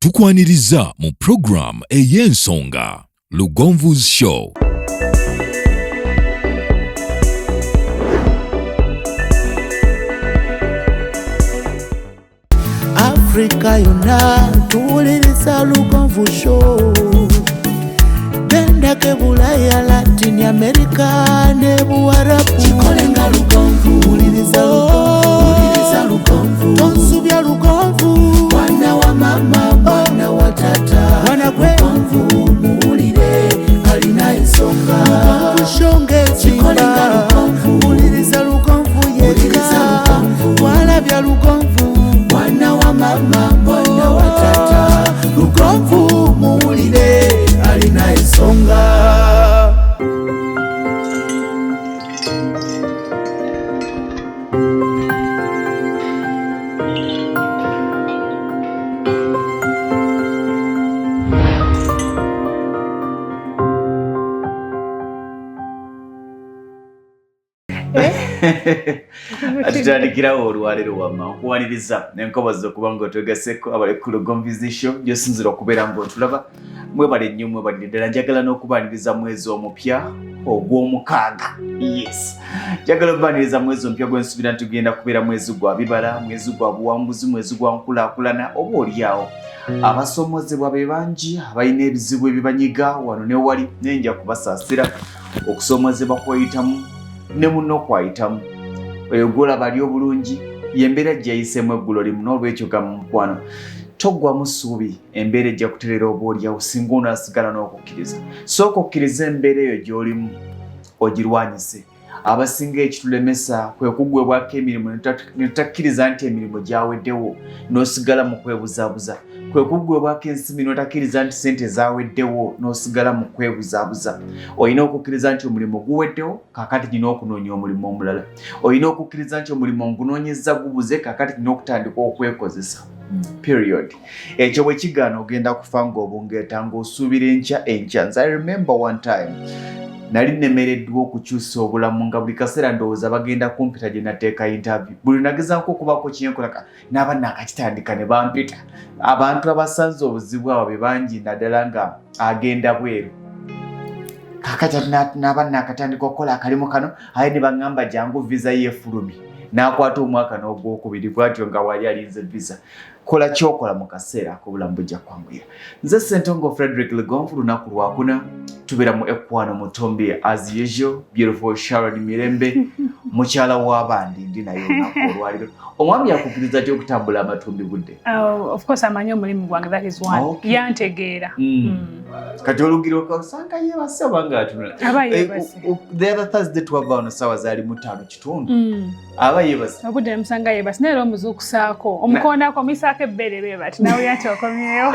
Tukwaniriza mu program ey'ensonga Lugonvu's Show. Afrika yonna tuwuliriza Lugonvu Show. Gendako Bulaya, Latin America ne Buwarabu. Kikole nga Lugonvu, wuliriza Lugonvu, wuliriza Lugonvu. Tonsubya Lugonvu, mwana wa mama, mwana wa tata. Mwana gwe Lugonvu, muwulire alina ensonga. Lugonvu Show ng'ezimba. Lugonvu, wuliriza Lugonvu yekka. Walabya Lugonvu, mwana wa mama, mwana wa tata. Lugonvu muwulire alina ensonga. Atutandikirawo olwaleero wamma okuwaniriza nenkobozi okuba nga otwegaseko abali ku Lugonvu's Show gyosinzira okubeera nga otulaba. Mwebale nnyo, mwebalire ddala. Njagala n'okubaniriza mwezi omupya ogw'omukaaga. Yes, njagala okubaniriza mwezi omupya gwensuubira nti tugenda kubeera mwezi gwa bibala, mwezi gwa buwanguzi, mwezi gwa nkulaakulana. Oba oliawo abasomozebwa be bangi abalina ebizibu ebibanyiga wano ne wali, naye nja kubasaasira okusomozebwa kweyitamu ne munno kwayitamu. Oyo gwolaba ali obulungi yembeera gyeyayiseemu eggulo limu. N'olwekyo gamba mukwano, toggwamu ssuubi, embeera ejja kutereera. Oba oliawo singa onaasigala n'okukkiriza, sooka okkiriza embeera eyo gy'olimu ogirwanyise. Abasinga ekitulemesa kwe kuggwebwako emirimu ne tutakkiriza nti emirimu gyaweddewo, n'osigala mu kwebuzaabuza. Kwe kuggwebwako ensimbi n'otakkiriza nti sente zaweddewo, n'osigala mu kwebuzaabuza. Olina okukkiriza nti omulimu guweddewo, kaakati nina okunoonya omulimu omulala. Olina okukkiriza nti omulimu ngunoonyezza gubuze, kaakati nina okutandika okwekozesa, period. Ekyo bwe kigaana, ogenda kufa ng'obungeeta ng'osuubira enkya enkya. Nze I remember one time nali nemereddwa okukyusa obulamu, nga buli kaseera ndowooza bagenda kumpita gye nateeka interview. Buli nagezaako okubaako kyenkola naaba nakakitandika ne bampita. Abantu abasanze obuzibu abo be bangi, naddala nga agenda bweru. Kakati naaba nakatandika okukola akalimu kano, aye ne baŋŋamba jangu visa yeefulumi, n'akwata omwaka n'ogwokubiri bwatyo nga wali alinze visa. Kola kyokola mu kaseera ak'obulamu bujja kwanguyira. Nze Sentongo Frederick Lugonvu. Lunaku lwakuna, tubeera mu Ekwano Mutumbi. As usual, beautiful Sharon Mirembe, mukyala w'abandi, ndi naye olunaku olwaliro. Omwami yakukkiriza ty okutambula amatumbi budde? Of course amanyi omulimu gwange, that is one. Yantegeera. Kati olugiro osanga yeebase oba nga atunula? Aba yeebase. The other Thursday twava wano saawa zaali mu 5:15. Aba yeebase? Obudde nemusanga yeebase, naye era omuzuukusaako, omukoonako, omuyisaako ebbeere bwe bati, nawe ati okomyewo,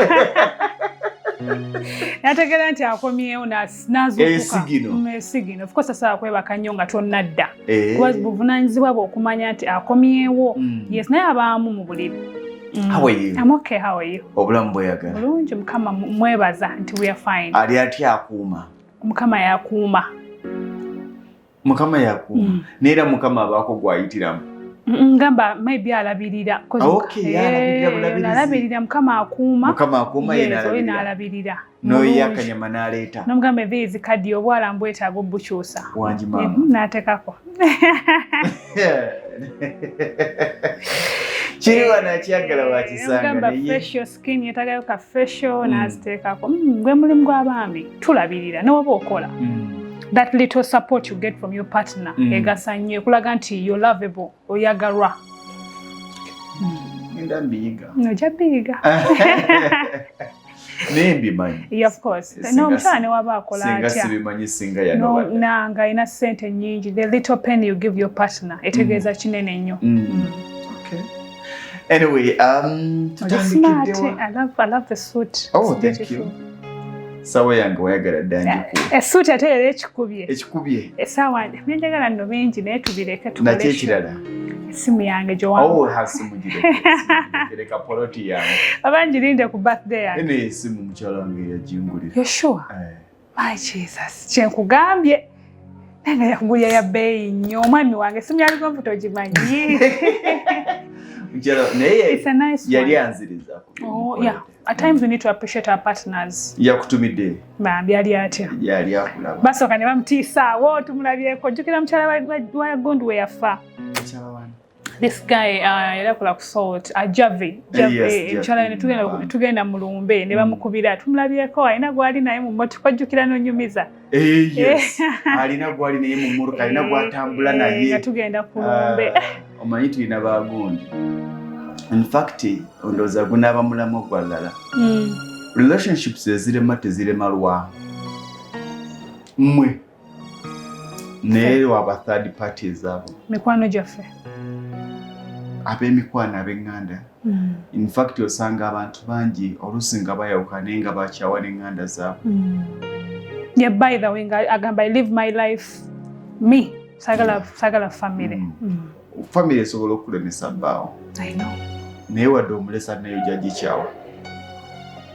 nategeera nti akomyewo, nazuukuka. Esigino. Esigino. Of course asobola kwebaka nnyo nga tonnadda, kuba buvunaanyizibwa bwe okumanya nti akomyewo. Yes, naye abaamu mu buliri. How are you? I'm okay, how are you? Obulamu bweyagala? Bulungi, Mukama mwebaza nti we are fine. Ali atya akuuma? Mukama yakuuma. Mukama yakuuma. Naye era Mukama abaako gwayitiramu. Ngamba maybe alabirira. Okay, alabirira bulabirizi. Alabirira, Mukama akuuma. Mukama akuuma, ye Yes, oyo n'alabirira. N'alabirira. N'oyo Mulungi. akanyama n'aleeta. Nomugamba enviiri zikaddiye, obwala mbwetaaga obukyusa. Wangi maama. N'ateekako. Kiri wano akyagala wakisanga. Nomugamba naye facial skin yetagayo ka facial, n'aziteekako. Gwe mulimu gw'abaami, tulabirira newaba okola. That little support you get from your partner egasa nnyo, ekulaga nti you're lovable, oyagalwa. Ngenda mbiyiga. Ojja biyiga. Naye mbimanyi. Yeah, of course. No, omukyala ne waba akola Singa atya. sibimanyi singa No, yanoba. nanga alina ssente nnyingi, the little penny you give your partner etegeeza kinene nnyo. Okay. Anyway, Oli smart. tutandikiddewa. I love the suit. Oh, It's thank beautiful. you. Sawa yange wayagala dda njikuwa. Essuuti ate era ekikubye. Ekikubye. Essaawa byenjagala nno bingi, naye tubireke tukole Nakyo ekirala. Essimu yange gyowa. Oh, hasimu gireke. Gireka poloti yange. Oba ngirinde ku birthday yange. Eno esimu mukyala wange yagingulira. You sure? Eh. My Jesus, kyenkugambye, naye nga yakugulya ya bbeeyi nnyo. Omwami wange, essimu ya Lugonvu togimanyi? Naye yali anziriza. Oh, yeah. At times we need to appreciate our partners. Yakutumidde. Bambi yali atya? Yali akulaba. Basooka ne bamutiisaawo tumulabyeko. Jjukira mukyala wa gundi we yafa. Mukyala wani? This guy yali akola ku Salt, Javi. Mukyala ne tugenda mu lumbe ne bamukubira tumulabyeko alina gwali naye mu mmotoka, jjukira n'onyumiza. Yes. Alina gwali naye mu mmotoka, alina gwatambula naye. Nga tugenda ku lumbe. Omanyi tulina bagundi. In fact, ndowooza gunaaba mulamu ogwalala. Relationships ezirema tezirema lwa mmwe naye lwaba third parties abo. Mikwano gyaffe. Ab'emikwano, ab'eŋŋanda. In fact, osanga abantu bangi oluusi nga bayawukana naye nga bakyawa n'eŋŋanda zaabwe. Yeah, by the way, agamba I live my life me. Sagala family. Family esobola okulemesa bbaawo. I know. Naye wadde omulesa nayo gyagikyawa.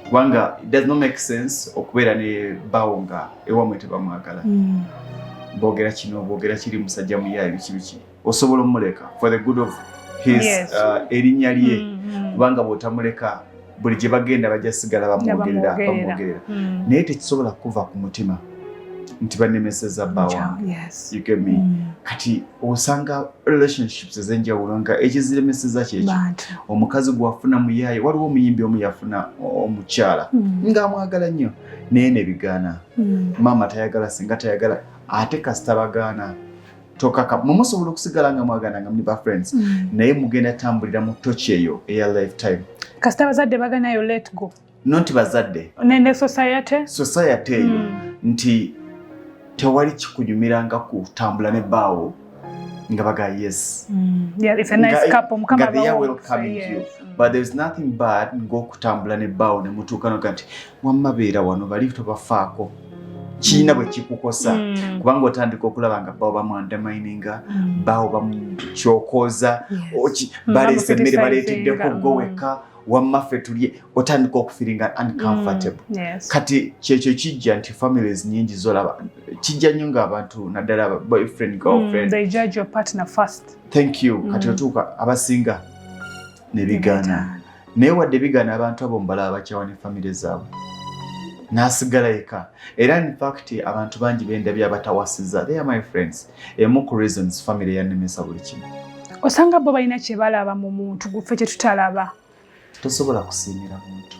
Kubanga it does not make sense okubeera ne bbaawo nga ewammwe tebamwagala. Boogera kino, boogera kiri, musajja muyaaye, biki biki. Osobola omuleka for the good of his erinnya lye. Kubanga bw'otamuleka buli gye bagenda bajja sigala bamwogerera. Naye tekisobola kuva ku mutima nti bannemesezza bba wange. You get me? Kati osanga relationships ez'enjawulo nga ekiziremeseza kyekyo. Omukazi gw'afuna muyaaye, waliwo omuyimbi omu yafuna omukyala ng'amwagala nnyo naye ne bigaana. Maama tayagala, singa tayagala, ate kasita bagaana tokaka. Mumusobola okusigala nga mwagala nga muli ba friends, naye mugenda tambulira mu toki eyo eya lifetime. Kasita bazadde baganayo, let go. Not bazadde. Ne society. Society eyo nti tewali kikunyumiranga kutambula ne bbaawo nga baga yes. Yeah, it's a nice couple. Mukama they are welcoming you. But there's nothing bad ng'okutambula ne bbaawo ne mutuuka noga nti wamma beera wano bali tobafaako. Kirina bwe kikukosa kubanga otandika okulaba nga bbaawo bamu-undermininga, bbaawo bamukyokooza, baleese emmere baleeteddeko gwe wekka, wamma ffe tulye, otandika okufeelinga uncomfortable. Kati kyekyo kijja nti families nyingi zolaba kijja nnyo ng'abantu naddala boyfriend, girlfriend. They judge your partner first. Thank you. Kati otuuka abasinga ne bigaana. Naye wadde bigaana abantu abo mubalaba bakyawa ne famire zaabwe. N'asigala yekka. Era in fact abantu bangi bendabye abatawasiza. They are my friends. Emu ku reasons family yannemesa buli kimu. Osanga bo balina kye balaba mu muntu guffe kye tutalaba. Tosobola kusiimira muntu.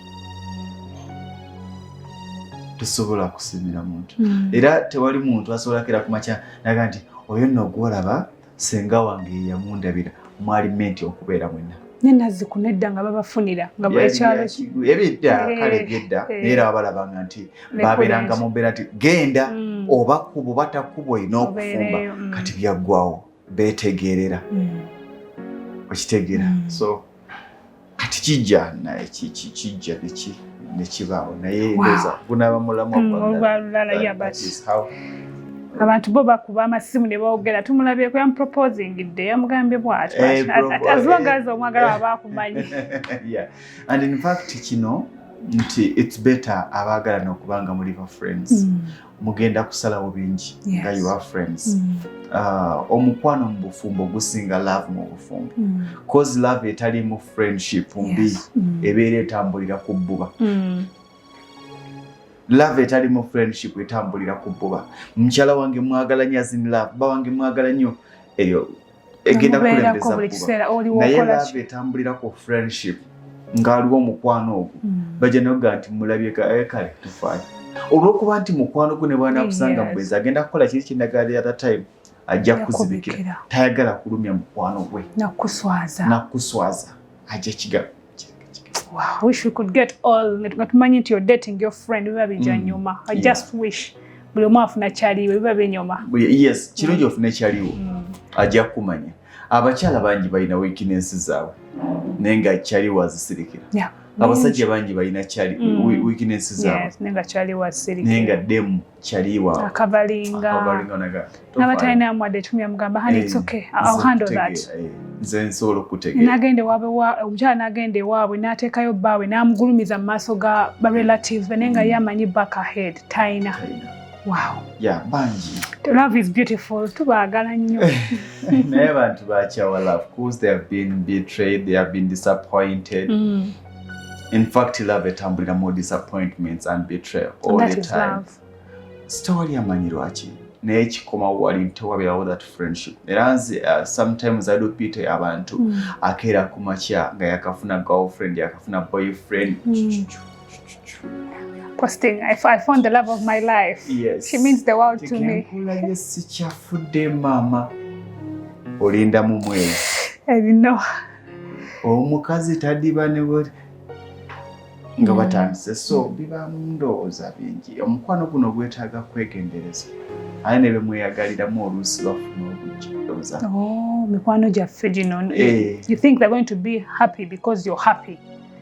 Tosobola kusiimira muntu. Era tewali muntu asobola kera ku makya naga nti oyo nno gw'olaba senga wange yamundabira mwali meant okubeera mwenna. Ne nazzi nedda nga babafunira nga ekyalo ebidda kale ebyedda naye era babalabanga nti babeeranga mu mbeera nti genda oba kuba oba takuba olina okufumba kati byaggwawo beetegeerera okitegeera. So kati kijja naye kijja nekibaawo naye ndowooza gunaaba mulamu ogwalulala. Abantu bo bakuba amasimu ne boogera tumulabyeko yamuproposingidde yamugambye bw'atyo as long as omwagala waba akumanyi. Yeah, and in fact kino nti it's better abaagalana okuba nga muli ba friends. Mugenda kusalawo bingi nga you are friends. Omukwano mu bufumbo gusinga love mu bufumbo, cause love etalimu friendship mbi, ebeera etambulira ku bbuba. Love etalimu friendship etambulira ku bbuba. Mukyala wange mwagala nnyo as in love, ba wange mwagala nnyo, eyo egenda kukulembeza bbuba. Naye love etambulira ku friendship ng'aliwo omukwano ogwo, bajja noga nti mulabye kale tufaayo olw'okuba nti mukwano gwo ne bw'anaakusanga mbwezi agenda kukola kiri kyendagala the other time ajja kuzibikira, tayagala kulumya mukwano gwe nakuswaza. Nakuswaza ajja kiga. Wow, wish we could get all nga tumanyi nti you're dating your friend biba bijja nyuma. I just wish buli omu afuna kyaliwe biba binyuma. Yes, kirungi ofune kyaliwo, ajja kumanya. Abakyala bangi balina weakness zaabwe naye nga kyaliwo azisirikira. Abasajja bangi balina kyali weakness zaabwe naye nga kyaliwo azisirikira, naye nga demu kyaliwa akavalinga n'abatalina wadde ekikumi amugamba, "Honey, it's okay, I'll handle that." Nze nsobola okutegeera. N'agenda ewaabwe, omukyala n'agenda ewaabwe n'ateekayo bbaawe n'amugulumiza mu maaso ga ba relatives be naye nga ye amanyi back ahead talina. Wow. Yeah, bangi. Love is beautiful. Tubaagala nnyo. Naye abantu bakyawa love because they have been betrayed, they have been disappointed. In fact, love etambulira more disappointments and betrayal all That the is time. love. Sitawali amanyi lwaki, naye kikoma wali nti tewabeerawo that friendship. Era nze sometimes I do pity abantu akeera ku makya nga yakafuna girlfriend, yakafuna boyfriend. Posting, I found the love of my life. Yes. She means the world to me. Tekenkulabye, sikyafudde maama. Olinda mu mwezi. I know. Omukazi tadiba ne bwe nga batandise, so bibaamu ndowooza bingi. Omukwano guno gwetaaga kwegendereza, aye ne bemweyagaliramu oluusi bafuna obujja. Oh, mikwano gyaffe gino. Eh. You think they're going to be happy because you're happy.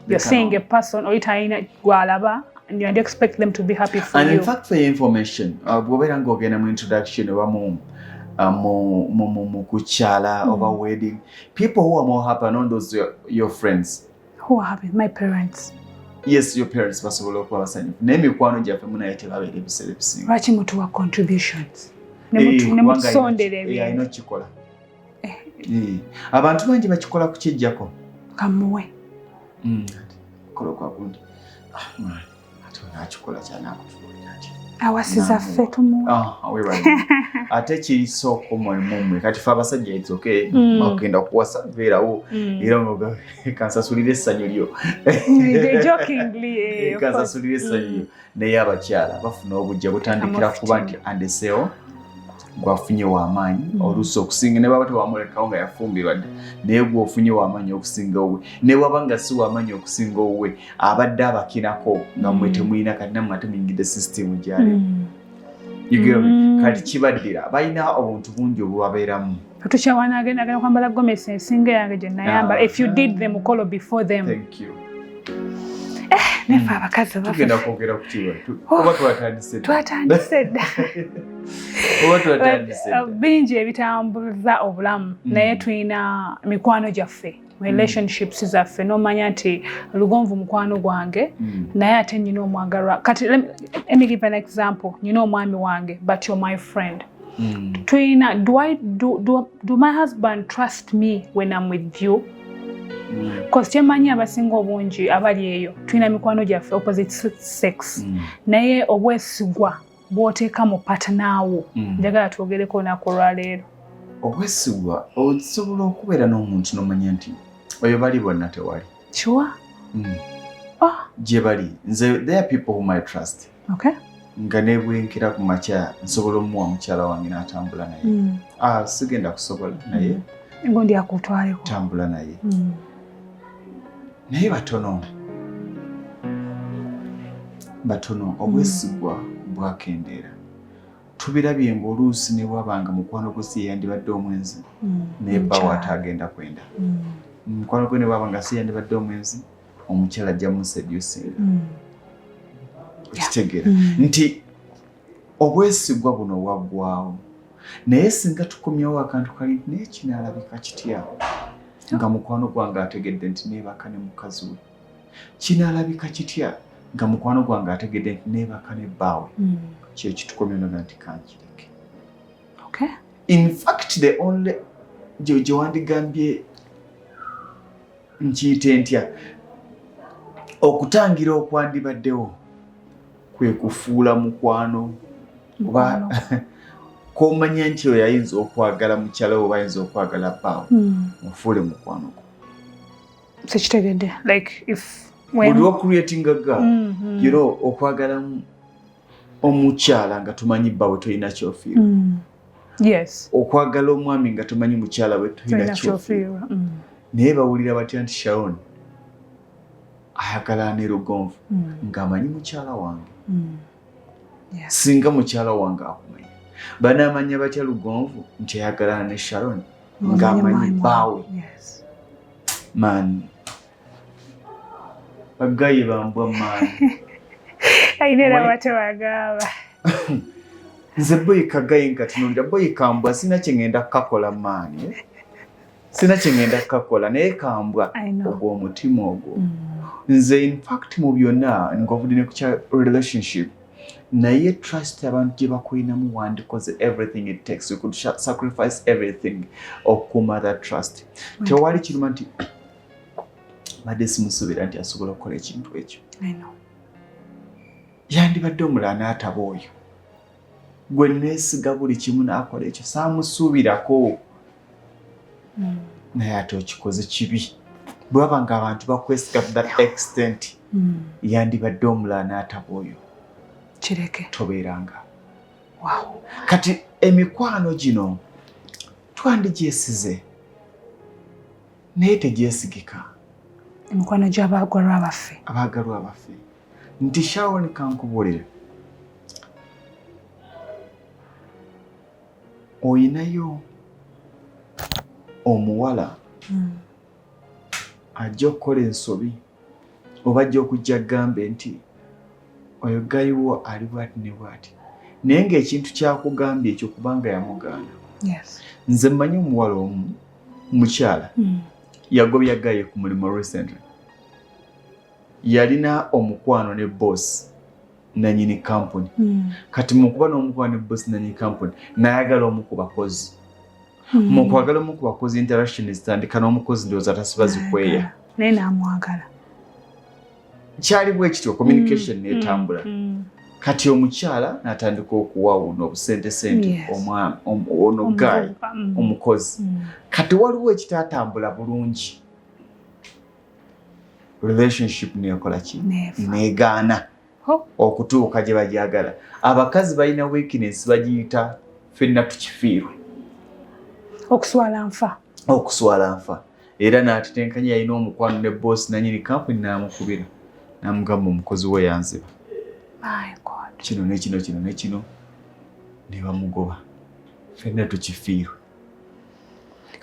You're They seeing a cannot. Person or talina gwalaba and you expect them to be happy for And you. in fact, for your information, bw'obeera ng'ogenda mu introduction oba mu kukyala oba wedding, people who are more happy are not those your friends. Who are happy? My parents. Yes, your parents basobola okuba basanyufu, naye mikwano gyaffe munaye tebabeera ebiseera ebisinga. Lwaki mutuwa contributions? Ne Eh, ne kubanga mutusondera alina ebintu. okukikola. Eh, abantu bangi bakikola kukijjako. Kamuwe. Kola kwa gundi. Ah, man, ate onakikola kyanakutunuulira ati. Awasiza ffe tumuwe. Ah, weebale. Ate kiri so common mumwe kati fe abasajja, it's okay. Okugenda kuwasa beerawo era onoga kansasulire essanyu lyo. Jokingly, eh, of course. Kansasulire essanyu lyo, naye abakyala bafuna obujja butandikira kuba nti andeseewo gwafunye w'amaanyi oluusi okusinga ne baba tewamulekawo nga yafumbirwa dda, naye gwofunye w'amaanyi okusinga owuwe, ne bwaba nga si w'amaanyi okusinga owuwe, abadde abakinako nga mmwe temulina. Kati nammwe ate muyingidde sisitimu gyali. You get me? Kati kibaddira balina obuntu bungi obubabeeramu. Tukyawana agenda kwambala gomesi ensinga yange gye nayambala. If you did the mukolo before them. Thank you. Nefe abakazi Tugenda baffe. kwogera ku kiwa Oh. oba twatandise dda? Twatandise dda. Oba twatandise dda. Bingi ebitambuza obulamu, naye tulina mikwano gyaffe, relationships zaffe, n'omanya nti Lugonvu mukwano gwange, naye ate nyina omwagalwa. Kati let me give an example. Nyina omwami wange, but you're my friend. Tulina do my husband trust me when I'm with you? 'Cause kyemanyi, abasinga obungi abali eyo tulina mikwano gyaffe opposite sex, naye obwesigwa bw'oteeka mu partner wo, njagala twogereko olunaku olwaleero. Obwesigwa, osobola okubeera n'omuntu n'omanya nti oyo bali bonna tewali. Sure. Ah, Gye bali nze, there are people whom I trust nga nebwenkera ku makya nsobola omuwa mukyala wange n'atambula naye. Ah, sigenda kusobola naye Gundi akutwaleko. Tambula naye. Naye batono batono, obwesigwa bwakendeera. Tubirabye ng'oluusi ne bwabanga mukwano gwe si yandibadde omwenzi, naye bbaawe Mukyala. Ate agenda kwenda mukwano gwe, ne bwaba nga si yandibadde omwenzi, omukyala ajja museducinga. Okitegeera nti obwesigwa buno bwaggwawo, naye singa tukomyewo akantu kali nti naye kinaalabika kitya nga mukwano gwange ategedde nti neebaka ne mukazi we? Kinaalabika kitya nga mukwano gwange ategedde nti neebaka ne bbaawe? Kyekitukomyewo nti kankireke. In fact, the only gye wandigambye nkiyite ntya, okutangira okwandibaddewo kwe kufuula mukwano oba Mukwano. komanya nti oyo ayinza okwagala mukyala we oba ayinza okwagala bbaawe, mufuule mukwano gwo. Sekitegedde, like if Buli lwocreatinga gap, okwagala omukyala nga tumanyi bbawe tolina kyofiirwa, okwagala omwami nga tumanyi mukyala we tolina tolina kyofiirwa. kyofiirwa. Naye bawulira batya nti Sharon ayagala ne Lugonvu ng'amanyi mukyala wange? Singa mukyala wange akumanya, banaamanya batya Lugonvu nti ayagalana ne Sharon ng'amanyi bbaawe? Man, bagaye bambwa maani. Ayina era batewagamba. Nze boyi kagaye nkatunulira boyi kambwa, sina kye ŋŋenda kukakola maani, eh? Sina kye ŋŋenda kukakola, naye kambwa. I know. Ogwo omutima ogwo, nze in fact mu byonna ng'ovudde ne ku kya relationship. Naye trust abantu gye bakulinamu, wandikoze everything it takes, you could sacrifice everything okukuuma that trust. Tewali kiruma nti badde simusuubira nti asobola okukola ekintu ekyo. I know. Yandibadde omulala n'ataba oyo gwe neesiga buli kimu n'akola ekyo, saamusuubirako. Naye ate okikoze kibi bwe baba nga abantu bakwesiga to that extent. Yandibadde omulala n'ataba oyo. Kireke. Tobeeranga. Kati emikwano gino twandigyesize, naye tegyesigika. Emikwano gy'abaagalwa baffe. Abaagalwa baffe. Nti Sharon, kankubuulire, oyinayo omuwala ajja okukola ensobi oba ajja okujja agambe nti oyo guy wo ali bwati ne bwati, naye ng'ekintu kyakugambye ekyo kubanga yamugaana. Nze mmanyi omuwala omu, mukyala, yagobya guy ku mulimu recently. Yalina omukwano ne boss nanyini kampuni. Kati mukuba n'omukwano ne boss nanyini kampuni, nayagala omu ku bakozi. Mu kwagala omu ku bakozi, interaction zitandika n'omukozi, ndowooza tasiba zikweya. Naye n'amwagala. Kyali bwe kityo, communication netambula. Kati omukyala n'atandika okuwa ono obusente sente, ono guy, Omuvubuka, omukozi. Kati waliwo ekitatambula bulungi, relationship nekola ki? Neefa. Negaana okutuuka gye bagyagala. Abakazi balina weakness bagiyita ffenna tukifiirwe. Okuswala nfa. Okuswala nfa. Era n'atetenkanya, yalina omukwano ne boss nanyini kampuni, n'amukubira n'amugamba omukozi we yanziba. My God. Kino ne kino, kino ne kino, ne bamugoba. Ffenna tukifiirwe.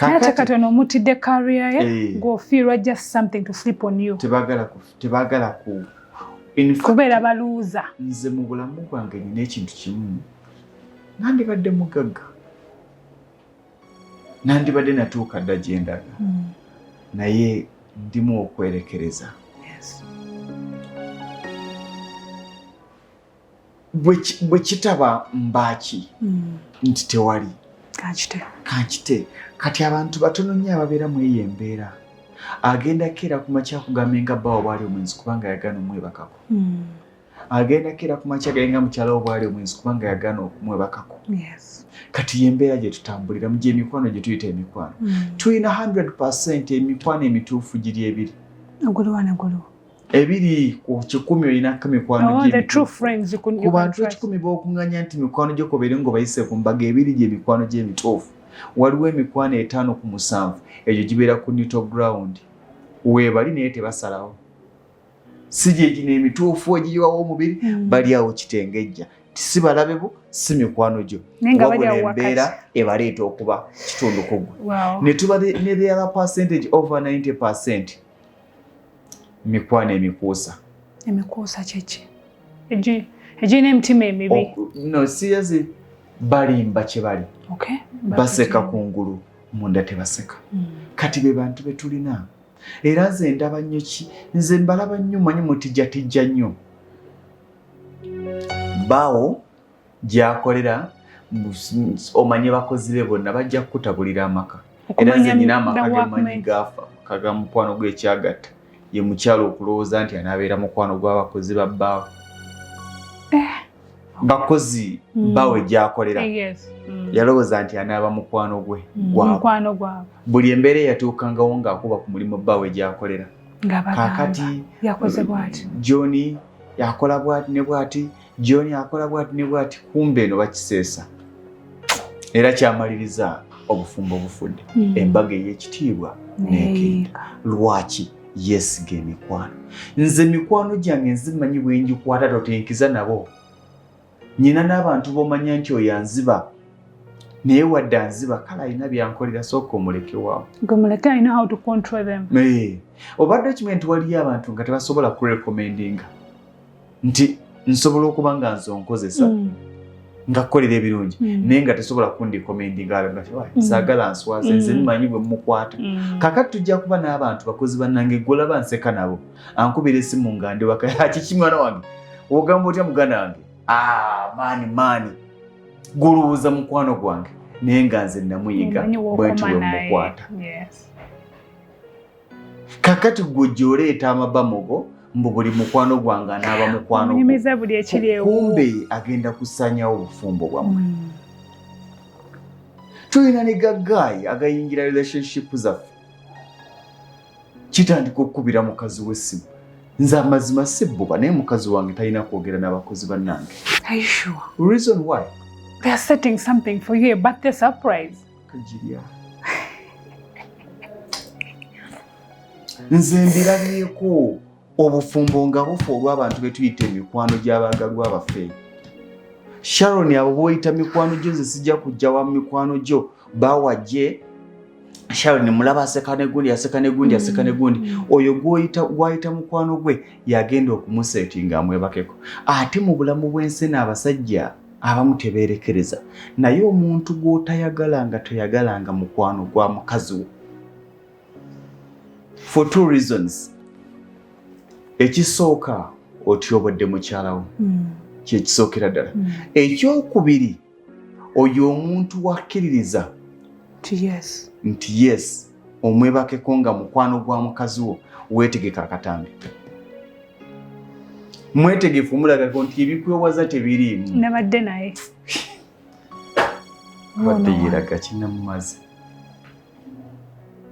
Naye ate kati ono omutidde career ye, ng'ofiirwa just something to flip on you. Tebaagala ku in fact, kubeera baluuza. Nze mu bulamu bwange nina ekintu kimu: nandibadde mugagga, nandibadde natuuka dda gye ndaga, naye ndimu okwerekereza. Bwe kitaba mbaaki nti tewali Kankite. Kankite. Kati abantu batono nnyo ababeera mu eyo embeera. Agenda keera ku makya akugambe nga bbaawo bw'ali omwenzi kubanga yagaana omwebakako. Agenda keera ku makya agaye nga mukyala wo bw'ali omwenzi kubanga yagaana okumwebakako. Kati yembeera gye tutambuliramu, gy'emikwano gye tuyita emikwano. Tulina 100, emikwano emituufu giri 2. Oguliwa ne guliwa? 2 ku 100 olinako emikwano. Oh, the true friends you can, Ku bantu 1,000 b'okuŋŋanya nti mikwano gyo kobeere ng'obayise ku mbaga, 2 gy'emikwano gy'emituufu. Waliwo emikwano 5 ku 7, egyo gibeera ku neutral ground, weebali naye tebasalawo, si gye gino emituufu egiyiwawo omubiri. Bali awo kitengejja, si balabe bo, si mikwano gyo, Naye nga bali wabula awo wakati. embeera ebaleeta okuba kitundu ku gwe. Ne tuba ne the other percentage, over 90, mikwano emikuusa. Emikuusa kyeki? Egirina emitima emibi. No, siyazi balimba kye bali. Baseka kungulu, munda tebaseka. Kati be bantu be tulina. Era nze ndaba nnyo ki, nze mbalaba nnyo, manyi mutijjatijja nnyo. Baawo gy'akolera, omanye bakozi be bonna bajja kukutabulira amaka. Era nze nyina amaka gemanyi gaafa, maka ga mukwano gw'ekyagatta ye mukyalo okulowooza nti anaabeera mukwano gw'abakozi ba bbaawe, bakozi bbaawe gy'akolera. Yalowooza nti anaaba mukwano gwe gwabwe. Mukwano gwabwe. Buli embeera eyatuukangawo ng'akuba ku mulimu bbaawe gy'akolera. Nga bagamba Kaakati yakoze bw'ati. John yakola bwati ne bwati, John akola bwati ne bwati, kumbe eno bakiseesa. Era kyamaliriza obufumbo bufudde, embaga ey'ekitiibwa neegenda. Neeyiika. Lwaki yeesiga emikwano? Nze mikwano gyange nzimanyi bwe ngikwata, totinkiza nabo. Nyina n'abantu b'omanya nti oyo anziba, naye wadde anziba kale alina byankolera, sooka omulekewaawo. Gwe muleke, I know how to control them. Obadde okimanyi nti waliyo abantu nga tebasobola kurecommendinga nti nsobola okuba nga nze onkozesa nga kukolera ebirungi, naye nga tesobola kundirecommendinga nga saagala nswaze, nze mmanyi bwe mukwata. Kakati tujja kuba n'abantu bakozi bannange, gwolaba nseka nabo, ankubira esimu nga ndi waka, kiki mwana wange, ogamba otya muganda wange? Ah, maani maani gulowooza mukwano gwange, naye nga nze namuyiga bwenti bwe mukwata. Kakati gwe gy'oleeta amabamugo mbu buli mukwano gwange anaaba mukwano, kumbe agenda kusanyawo obufumbo bwammwe. Tulina ne ga guy agayingira relationship zaffe, kitandika okukubira mukazi w'essimu. Nze amazima si bbuba, naye mukazi wange talina kwogera n'abakozi bannange. Reason why? They are setting something for you, a birthday surprise. Kagirya. Nze mbirabyeko obufumbo nga bufa olw'abantu be tuyita emikwano gy'abaagalwa baffe. Sharon, abo boyita mikwano gyo, nze sijja kujja wa mikwano gyo bawajje. Sharon mulaba aseka negundi, aseka negundi, aseka negundi. Oyo gwoyita gwayita mukwano gwe yagenda okumusetinga amwebakeko. Ate mu bulamu bw'ensi n'abasajja abamu tebeerekereza, naye omuntu gw'otayagala nga toyagalanga mukwano gwa mukazi wo for two reasons. Ekisooka, otyobodde mukyalawo, kyekisookera ddala. Ekyokubiri, oyo omuntu wakkiririza nti yes omwebakeko nga mukwano gwa mukazi wo, weetegeka akatambi, mwetegefu omulagako nti ebikwewaza tebiriimu. Nabadde naye. Abadde yeraga kinamumaze,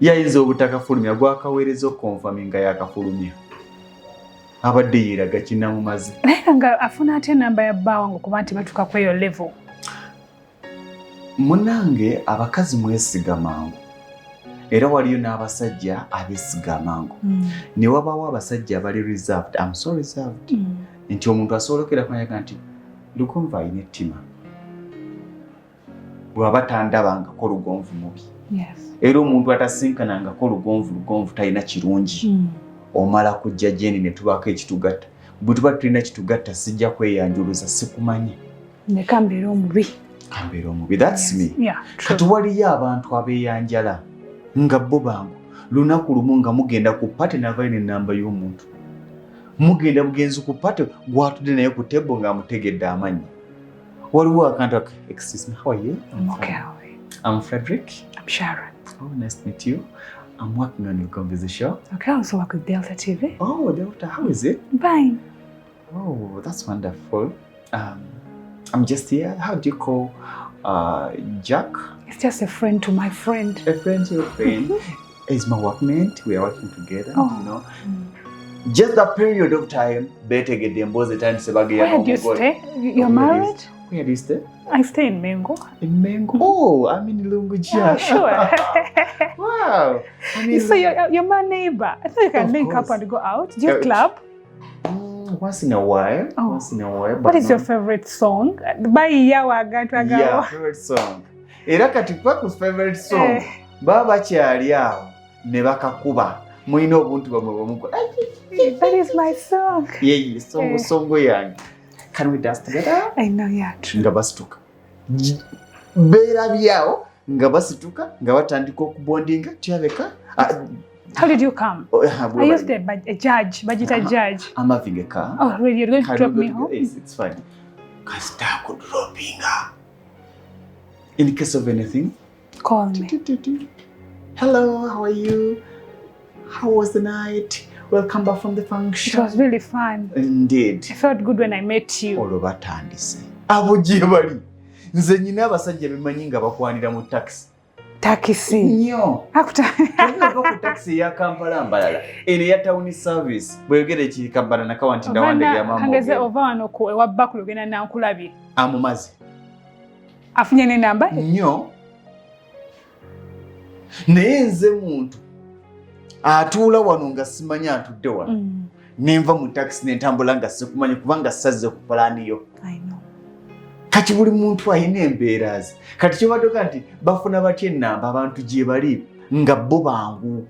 yayinza obutakafulumya gwakaweereza okuconfirminga yakafulumya, abadde yeraga kinamumaze. Naye nga afuna atya enamba ya bbaawa nga okuba nti batuuka ku eyo level? Munange, abakazi mwesiga mangu, era waliyo n'abasajja abeesiga amangu, ne wabaawo abasajja abali reserved. I'm so reserved nti omuntu asobola okera kunayaga nti Lugonvu alina ettima, bw'aba tandabangako Lugonvu mubi. Era omuntu atasinkanangako Lugonvu, Lugonvu talina kirungi. Omala kujja gyeni ne tubaako ekitugatta. Bwe tuba tulina kitugatta, sijja kweyanjuluza, sikumanyi. Leka mbeere omubi. Kambeera omubi, that's me. Kati waliyo abantu abeeyanjala nga bo bangu. Lunaku lumu nga mugenda ku party, navayo nenamba y'omuntu, mugenda bugenzi ku party, gwatudde naye ku table ng'amutegedde amannya. Waliwo akantu excuse me, how are you? I'm okay, how are you? I'm Frederick. I'm Sharon. Oh, nice to meet you. I'm working on Lugonvu's show. Okay, I also work with Delta TV. Oh, Delta, how is it? Fine. Oh, that's wonderful. I'm just here. How do you call Jack? It's just a friend to my friend. A friend to your friend. He's my workmate. We are working together. Oh. Just a period of time, betegedde emboozi etandise bageya. Where do you stay? You're married? Where do you stay? I stay in Mengo. In Mengo? Oh, I'm in Lungujja. Yeah, sure. Wow. I mean, So you're my neighbor. I thought you can Of link up course. and go out. Do you club? Once in a while. Oh. Once in a while. But What is your not- favorite song? Bayiyawo agantu agawo. Yeah, favorite song. Era kati kuba ku favorite song, baba bakyali awo ne bakakuba. Mulina obuntu bwamwe bwemukola. That is my song. Yeyi, song song yange. Can we dance together? I know, yeah, true. Nga basituka. Beerabyawo nga basituka nga batandika okubondinga tyabeka. How did you come? Oh, I used a judge, Bajita judge. I'm having a car. Oh, really? You're going to Can drop we go me together? home? Yes, it's fine. Kasita kudropinga. In case of anything. Call me. Hello, how are you? How was the night? Welcome back from the It function. was really fun. Indeed. I felt good when I met you. Olwo batandise. Abo gye bali. Nze nyina abasajja bemanyi nga bakwanira mu taxi. Takisi. Nnyo. Akuta. Ova ku taxi eya Kampala Mbalala. Eno eya town service. Bweyogera ekiri Kampala nakawa nti ndawandege ya mama. Kangeze ogenda. ova wano ku ewa Bakulu ogenda Nankulabye. Amumaze. Afunye n'enamba ye? Nnyo. Naye nze muntu atuula wano nga simanyi atudde wano. Nenva mu takisi nentambula nga sikumanyi kubanga sazze ku pulaani yo. I know. Kati buli muntu alina embeera ze. Kati kyobaddoka nti bafuna batya ennamba, abantu gye bali nga bo bangu,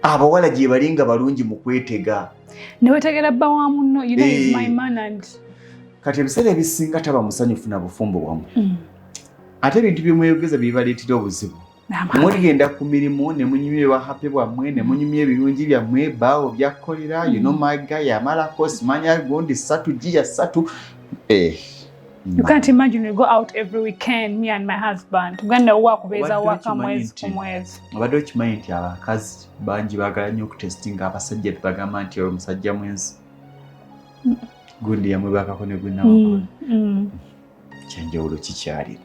abawala gye bali nga balungi mu kwetega. Newetegera bba wa munno, you know he's Eh. my man and Kati ebiseera ebisinga taba musanyufu na bufumbo bwammwe, ate ebintu byemweyogeza bibaleetera obuzibu. Muligenda ku mirimu ne munyumya ebahappy bwammwe, ne munyumya ebirungi byammwe, baawo byakkolera, you know my guy amalako simanya gundi ssatu giya ssatu. Eh. You can't imagine we go out every weekend, me and my husband. Tugenda wa kubeeza Obadde waka okimanyi mwezi nti- ku mwezi. Obadde okimanyi nti abakazi bangi baagala nnyo okutestinga abasajja tebagamba nti oyo musajja mwenzi. Gundi yamwebakako ne gwe Kyanjawulo kikyalina.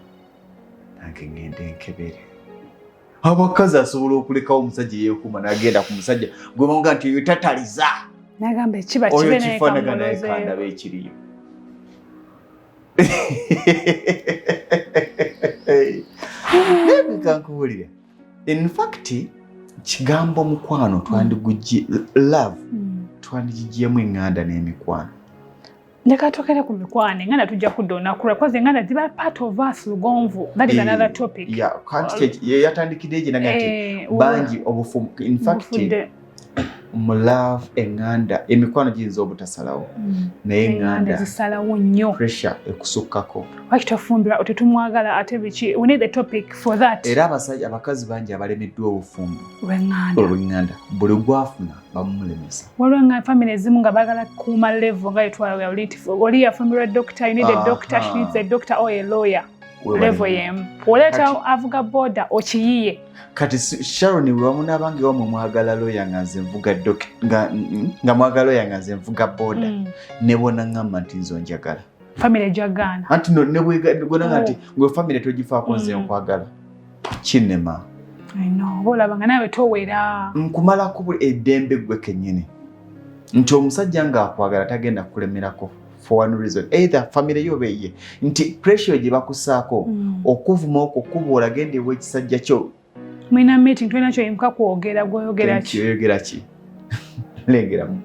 Nange ngende nkebere. Abakazi asobola okulekawo omusajja yeekuuma n'agenda ku musajja gwe bamugamba nti oyo tataliza. Nagamba ekiba Oyo kibe naye kifaanagana naye kamulozeeyo. kandaba ekiriyo. Naye kankubuulire. In fact, kigambo mukwano twandigujje love twandigigyemu eŋŋanda n'emikwano. Leka twogere ku mikwano, eŋŋanda tujja kudda olunaku lwa because eŋŋanda ziba part of us Lugonvu. That is another topic. Yeah, kanti ye yatandikidde gye naga nti bangi obufu in fact obufudde. mu love eŋŋanda emikwano giyinza obutasalawo naye Eŋŋanda eŋŋanda zisalawo nnyo. pressure ekusukkako. Lwaki tofumbirwa tetumwagala ate biki? We need a topic for that. Era abasajja abakazi bangi abalemeddwa obufumbo Olw'eŋŋanda. olw'eŋŋanda buli gwafuna bamumulemesa. Waliwo nga family ezimu nga baagala kukuuma level nga yetwala oli nti oli yafumbirwa doctor, you need a doctor, she needs a doctor or a lawyer. Level y'emu. Oleeta avuga boda okiyiye. Kati Sharon bwe wamunaabanga ewammwe mwagala lawyer nga nze nvuga nga mwagala lawyer nga nze nvuga boda ne bwona ŋŋamba nti nze onjagala. Family ejagaana. Anti no ne bwona nti gwe family togifaako nze nkwagala. Kinnema. I know. Oba olaba nga naawe towera. Nkumalako buli eddembe ggwe kennyini. Nti omusajja ng'akwagala tagenda kukulemerako for one reason. Either family yo oba eyiye. Nti pressure gye bakusaako okuvuma okwo kuba olagenda ew'ekisajja kyo. Mulina meeting tolina kyoyimuka kwogera gw'oyogera ki? Oyogera ki? Lengeramu.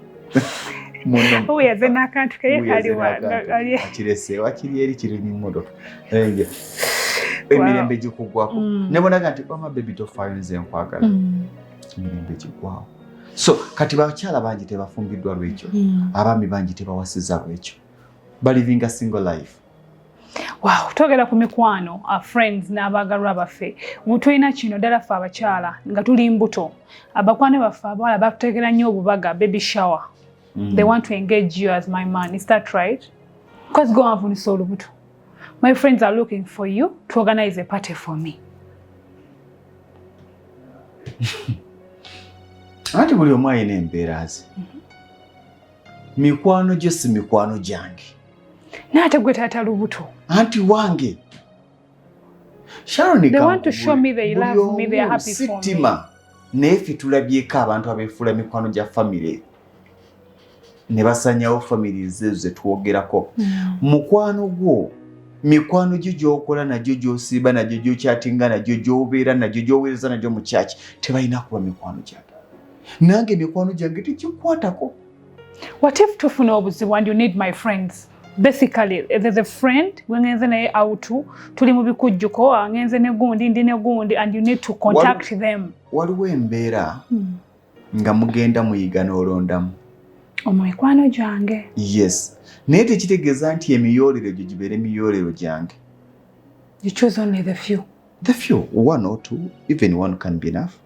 Muno. Oyaze n'akantu ke Wuyaze kali wa- n'akantu. ali- Akirese wakiri eri kiri mu mmotoka. Lengera. Emirembe gikuggwako. Ne bonaga nti mama baby tofaayo nze nkwagala. Emirembe giggwawo. So kati bakyala bangi tebafumbiddwa lwekyo. Abaami bangi tebawasiza lwekyo. Balivinga single life. Wow, twogera ku mikwano, our friends n'abaagalwa baffe. Tulina kino ddala ffe abakyala nga tuli mbuto. Abakwano baffe abawala batutegera nnyo obubaga, baby shower. They want to engage you as my man. Is that right? Because go anfunisa olubuto. My friends are looking for you to organize a party for me. Anti buli omu alina embeera ze. Mikwano gyo si mikwano gyange. Naye ate gwe taata lubuto. Anti wange. Sharon They want to show me they love me, they are happy for me. Sittima. Naye ffe tulabyeko abantu abeefuula mikwano gya famire ne basanyawo families ezo ze twogerako. Mukwano gwo, mikwano gyo gy'okola nagyo, gy'osiiba nagyo, gy'okyatinga nagyo, gy'obeera nagyo, gy'oweereza nagyo mu church, tebalina kuba mikwano gyange. Nange mikwano gyange tekikwatako. What if tufuna obuzibu and you need my friends? Basically, there's a friend gwe ngenze naye out, tuli mu bikujjuko, ngenze ne gundi, ndi ne gundi, and you need to contact them. Waliwo embeera nga mugenda muyiga n'olondamu. Omwo mikwano gyange. Yes. Naye tekitegeeza nti emiyoolero gyo gibeere miyoolero gyange. You choose only the few. The few, one or two, even one can be enough.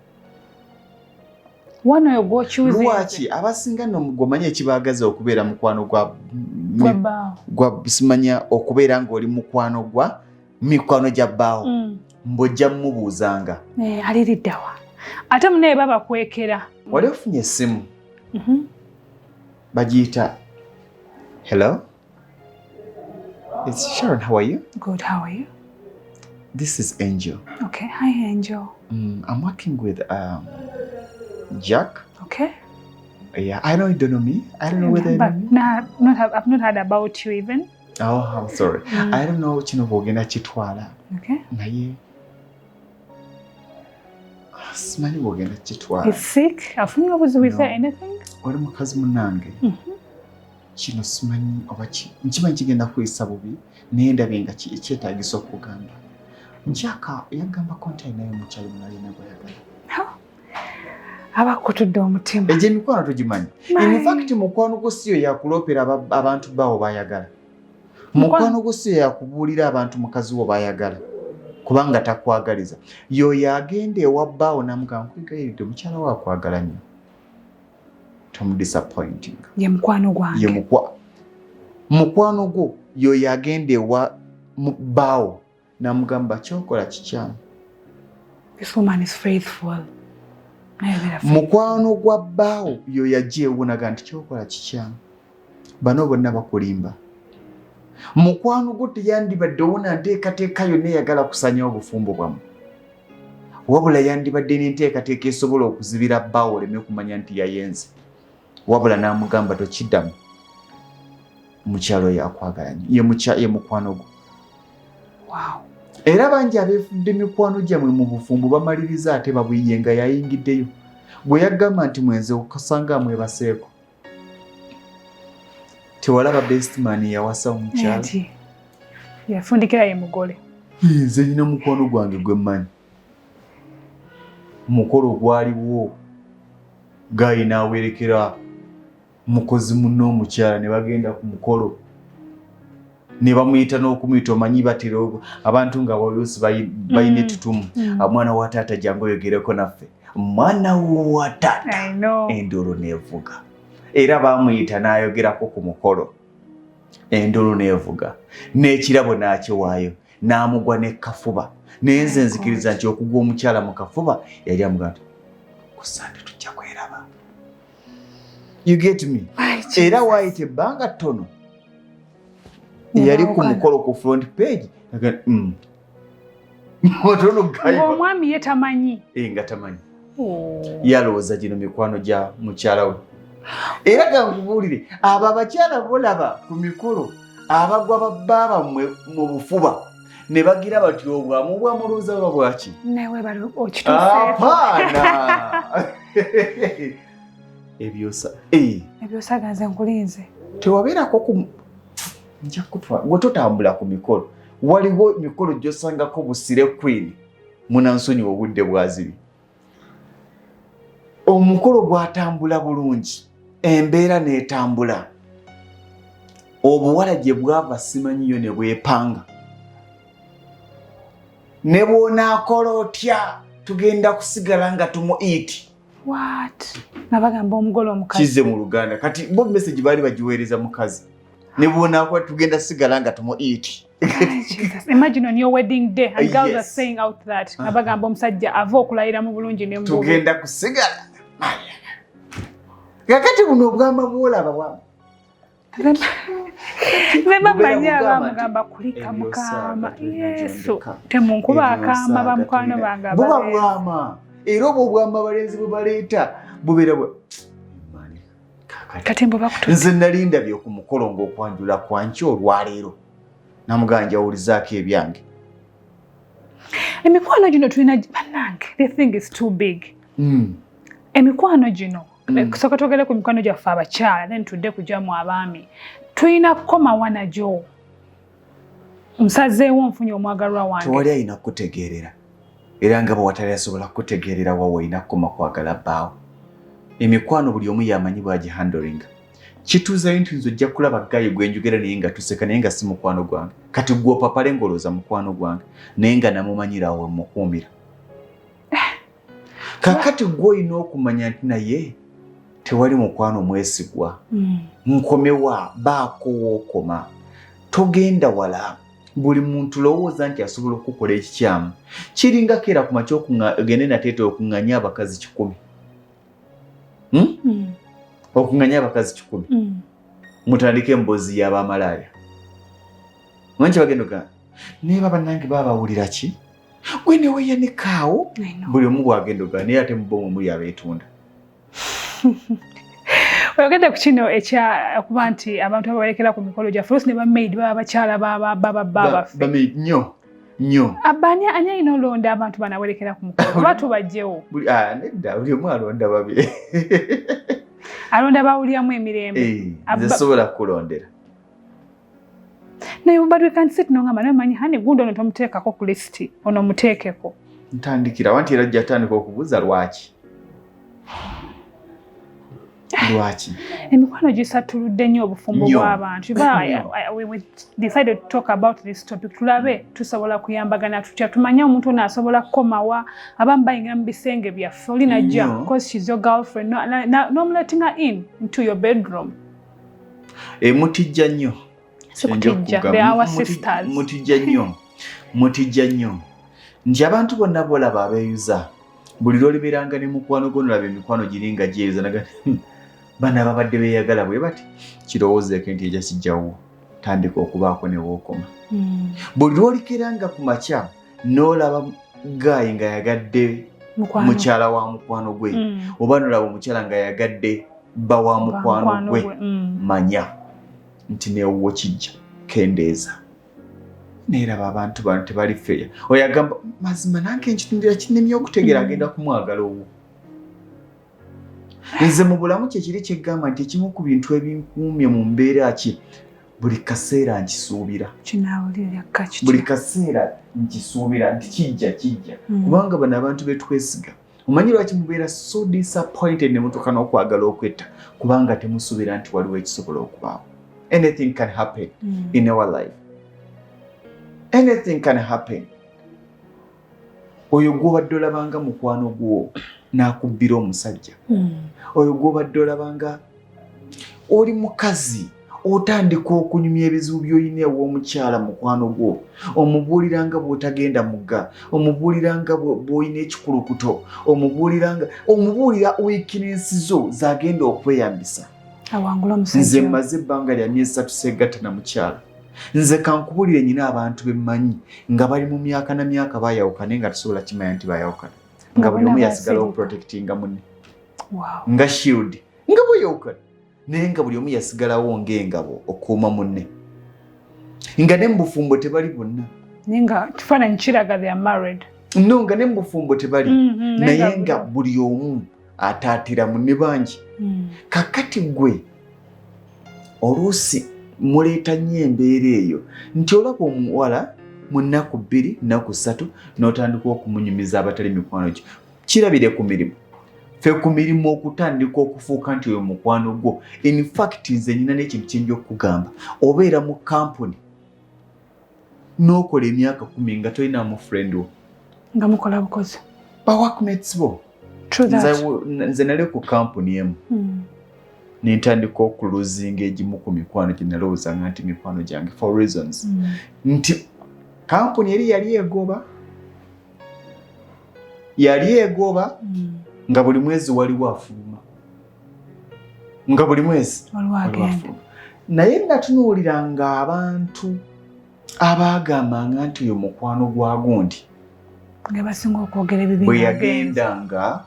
One oyo gw'ochoose. Lwaki abasinga nno gwomanyi ekibaagaza okubeera mukwano gwa Gwa bbaawo. Gwa simanya okubeera ng'oli mukwano gwa mikwano gya bbaawo. Mbw'ojja mmubuuzanga. Aliriddawa. Ate munnaye babakwekera. Wali ofunye essimu? Bagiyita hello? It's Sharon, how are you? Good, how are you? This is Angel. Okay, hi Angel. I'm working with Jack. Okay. Yeah, I know you don't know me. I don't know whether you know But me. nah, I've not heard about you even. Oh, I'm sorry. I don't know kino bw'ogenda kitwala. Okay. Naye simanyi bw'ogenda kitwala. He's sick. Afunye obuzibu, is there No. anything? Oli mukazi munnange. Kino simanyi oba nkimanyi kigenda kuyisa bubi naye ndabye nga kyetaagisa okugamba. Jack yagambako nti alinayo omukyala omulala alina gw'ayagala. Abakutudde omutima. Egyo emikwano tugimanyi. In fact, mukwano gwo si yo yakuloopera abantu bawo bayagala. Mukwano gwo si yo yakubuulira abantu mukazi wo bayagala. Kubanga takwagaliza. Y'oyo agenda ewa bbaawo n'amugamba nkwegayiridde omukyala wo akwagala nnyo. Tomudisappointing. Ye mukwano gwange. Ye mukwano gwo. Yoyo agenda ewa bbaawo namugamba, "Kyokola kikyamu." This woman is faithful. Naye beera faithful. Mukwano gwa bbaawo yo yajja ewunaga nti, "Kyokola kikyamu, bano bonna bakulimba." Mukwano gwo teyandibadde wona nteekateeka yonna eyagala kusanyawo obufumbo bwammwe, wabula yandibadde n'enteekateeka esobola okuzibira bbaawo oleme kumanya nti yayenze, wabula n'amugamba, "Tokiddamu, mukyalo oyo akwagala nnyo." Ye mukwano gwo. Era bangi abeefudde mikwano gyammwe mu bufumbo bamaliriza ate babwiye nga yayingiddeyo gwe yagamba nti mwenze okasanga amwebaseeko. Tewalaba bestman yawasa omukyala? Nti yafundikira ye mugole. Nze nyina mukwano gwange gwe mmanyi, mukolo gwaliwo, guy n'awerekera mukozi munne omukyala ne bagenda ku mukolo ne bamuyita n'okumuyita. Omanyi batera abantu nga oluusi balina ettutumu. "Mwana wa taata, jangu oyogereko naffe, mwana wa taata." I know. Enduulu neevuga, era bamuyita n'ayogerako ku mukolo, enduulu neevuga, n'ekirabo n'akiwaayo, n'amugwa ne kafuba. Naye nze nzikiriza nti okugwa omukyala mu kafuba yali amugamba nti, "Ku Sande tujja kweraba." You get me? Ai, Jesus. Era waayita ebbanga ttono, yali ku mukolo ku front page. Otono guy. Ng'omwami ye tamanyi. Eh, nga tamanyi. Oh. Yalowooza gino mikwano gya mukyala we. Era gankubuulire, abo abakyala bolaba ku mikolo abagwa babba bammwe mu bufuba ne bagira bati obwamu bwamulowooza buba bwaki? Nawe bali okituuseeko. Apaana, ebyosa. Eh, Ebyosaga nze nkulinze. Tewabeerako ku nja kutwala gwe totambula ku mikolo. Waliwo mikolo gy'osangako busire queen munansonyiwa obudde bwazibi, omukolo gwatambula bulungi, embeera n'etambula, obuwala gye bwava simanyiyo ne bwepanga, ne bw'onaakola otya tugenda kusigala nga tumu eat. What? Nga bagamba omugole omukazi? Kizze mu Luganda. Kati bo message baali bagiweereza mukazi, ne bw'onaakola tugenda sigala nga tumu eat. Ay, Jesus. Imagine on your wedding day and girls are saying out that, nga bagamba omusajja ava okulayira mu bulungi ne mu bubi. Tugenda kusigala. Kakati buno obwama bwolaba bwa Nze Bubeera bamanyi bugamba abamugamba nti, kulika "Ebyosaaga mukama tulina Yesu gyondeka. temunkuba akama Ebyosaaga bamukwano tulina." bange Buba abalenzi. bwama, era obwo obwama abalenzi bwe baleeta bubeera bwa Kaakati, Kati mbu bakutu nze nali ndabye ku mukolo ng'okwanjula kwanki olwaleero, namugamba, "Njawulizaako ebyange." Emikwano gino tulina, bannange, the thing is too big. Emikwano gino, kusooka twogere ku mikwano gyaffe abakyala, then tudde kujjamu abaami. Tulina kukomawa nagyo? Nsazeewo nfunye omwagalwa wange. Tewali alina kukutegeerera, era nga bwe watali asobola kukutegeerera wawe olina kukoma kwagala bbaawo. Emikwano buli omu yamanyi bwagihandlinga. Kituuzayo nti nze ojja kulaba guy gwe njogera naye nga tuseka, naye nga si mukwano gwange. Kati gwe opapale ng'olowooza mukwano gwange, naye nga namumanyirawo wemukuumira. Kakati gwe olina okumanya nti naye tewali mukwano mwesigwa. Nkomewa baako wookoma, togenda wala. Buli muntu lowooza nti asobola okukola ekikyamu. Kiringa keera ku makya ogende nateeta okuŋŋanya abakazi 100, Okuŋŋanya abakazi 100, mutandike emboozi y'abamalaaya. Manyi kyebagenda ogamba, naye baba nange babawulira ki? Gwe neweyanikaawo. I know. Buli omu bwagenda ogamba, naye ate mubo mwe muli abeetunda. Oyogedde ku kino ekya okuba nti abantu ababalekera ku mikolo gyaffe oluusi ne bamaid baba bakyala baba baffe. Bamaid nnyo nnyo. Abani ani alina olonda abantu banawerekera ku mukolo oba tubajjewo? Nedda, buli omu alonda babe. Alonda bawuliramu emirembe. Eh, nze sobola kukulondera. Naye but we can sit nongamba, "Naye manyi hani gundi ono tomuteekako ku lisiti, ono muteekeko." Ntandikira wanti era ajja tandika okubuuza lwaki, lwaki. Emikwano gisattuludde nnyo obufumbo Nnyo. bw'abantu. Ba- Nnyo. We decided to talk about this topic, tulabe tusobola kuyambagana tutya, tumanye omuntu ono asobola kukomawa. Abamu bayingira mu bisenge byaffe, oli najja Nnyo. because she's your girlfriend, nomulettinga in into your bedroom. Emutijja nnyo. Sikutijja, they are our sisters. Mutijja nnyo, mutijja nnyo nti abantu bonna bolaba abeeyuza, buli lwolibeeranga ne mukwano gwo, nolaba emikwano giri nga gyeyuza naga bano ababadde beeyagala bwe bati, kirowoozeeko nti ejja kijjawo, tandika okubaako ne wookoma. Buli lwolikeranga ku makya n'olaba guy nga yagadde Mukwano. Mukyala wa mukwano gwe, oba nolaba omukyala nga yagadde bba wa mukwano gwe, manya nti newuwo kijja kendeeza. Neeraba abantu bano tebali feya. Oyo agamba mazima nange nkitundira kinnemye okutegeera, agenda kumwagala owo. Nze mu bulamu kyekiri kyeggamba nti ekimu ku bintu ebinkuumye mu mbeera ki, buli kaseera nkisuubira. Kinaawulira kaki. Buli kaseera nkisuubira nti kijja, kijja, kubanga bano abantu betwesiga, omanyi lwaki mubeera so disappointed ne mutuuka n'okwagala okwetta? Kubanga temusuubira nti waliwo ekisobola okubaawo. Anything can happen in our life, anything can happen. Oyo gw'obadde olabanga mukwano gwo n'akubbira omusajja, oyo gw'obadde olabanga oli mukazi, otandika okunyumya ebizibu by'olina ew'omukyala mukwano gwo, omubuuliranga bw'otagenda mugga, omubuuliranga bw'olina ekikulukuto, omubuuliranga, omubuulira weakness zo z'agenda okweyambisa. Awangula Nze omusajja. Mmaze ebbanga lya myezi 3 segatta na mukyala. Nze kankubulire, nyina abantu bemmanyi nga bali mu myaka na myaka bayawukana, naye nga tusobola kimanya nti bayawukana, nga buli omu bonna yasigalawo basirika. Protectinga munne nga shield, nga bweyawukana, naye nga buli omu yasigalawo ng'engabo okuuma munne, nga ne mu bufumbo tebali bonna. Naye nga kifaananyi kiraga they are married. No, nga ne mu bufumbo tebali, naye nga buli omu ataatira munne bangi. Kakati gwe oluusi muleeta nnyo embeera eyo nti olaba omuwala mu nnaku 2, nnaku 3, n'otandika okumunyumiza abatali mikwano gyo. Kirabire ku mirimu. Ffe ku mirimu okutandika okufuuka nti oyo mukwano gwo. In fact, nze nyina n'ekintu kyenja okukugamba. Obeera mu kampuni n'okola emyaka 10 nga tolinamu friend wo. Nga mukola bukozi. Ba workmates bo. True that. Nze nali ku kampuni emu, nentandika okuluzinga egimu ku mikwano gye nalowoozanga nti mikwano gyange, for reasons nti kampuni eri yali egoba, yali egoba, nga buli mwezi waliwo afuluma, nga buli mwezi waliwo waliwo agenda. Afuluma. Naye natunuuliranga abantu abaagambanga nti oyo mukwano gwa gundi, nga basinga okwogera ebibi bwe ng'agenze. Yagendanga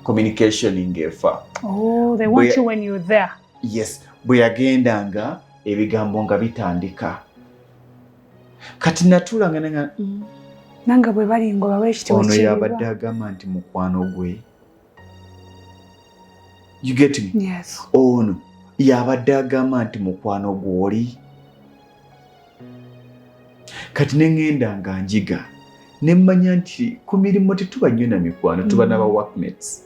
communication ng'efa. Oh, they want you when you're there. Yes, bwe yagendanga ebigambo nga bitandika. Kati natuulanga nanga Nange bwe bali ngoba bwekitibwa. Ono yabadde agamba nti mukwano gwe, you get me? Yes. Ono yabadde agamba nti mukwano gw'oli. Kati ne ŋŋenda nga njiga ne mmanya nti ku mirimu tetuba nnyo na mikwano, tuba n'aba workmates.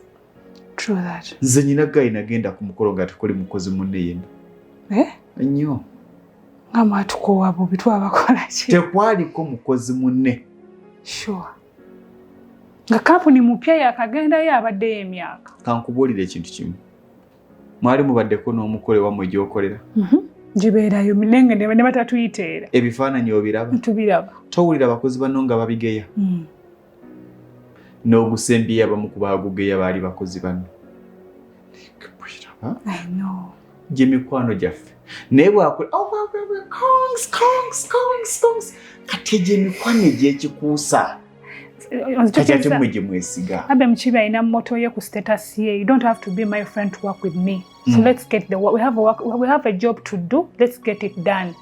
True that. Nze nyina guy nagenda ku mukolo nga tekuli mukozi munne yenna. Eh? Nnyo. Nga mwatukoowa bubi, twabakola ki? Tekwaliko mukozi munne. Sure. Nga kampuni mupya yakagendayo, abaddeyo emyaka. Kankubuulira ekintu kimu. Mwali mubaddeko n'omukolo ewammwe gy'okolera? Gibeerayo nenge ne batatuyiteera. Ebifaananyi obiraba? Tubiraba. Towulira abakozi banno nga babigeya? N'ogusembyeyo abamu ku baagugeya baali bakozi banno. Bwiraba I know. Gy'emikwano gyaffe, naye bwakula, oh, congs, congs, congs, congs. Kati egyo emikwano egy'ekikuusa, kati ate mmwe gye mwesiga. Abe Mukibi alina motto ye ku status ye: "You don't have to be my friend to work with me." So let's get the work. We have a work, we have a job to do, let's get it done.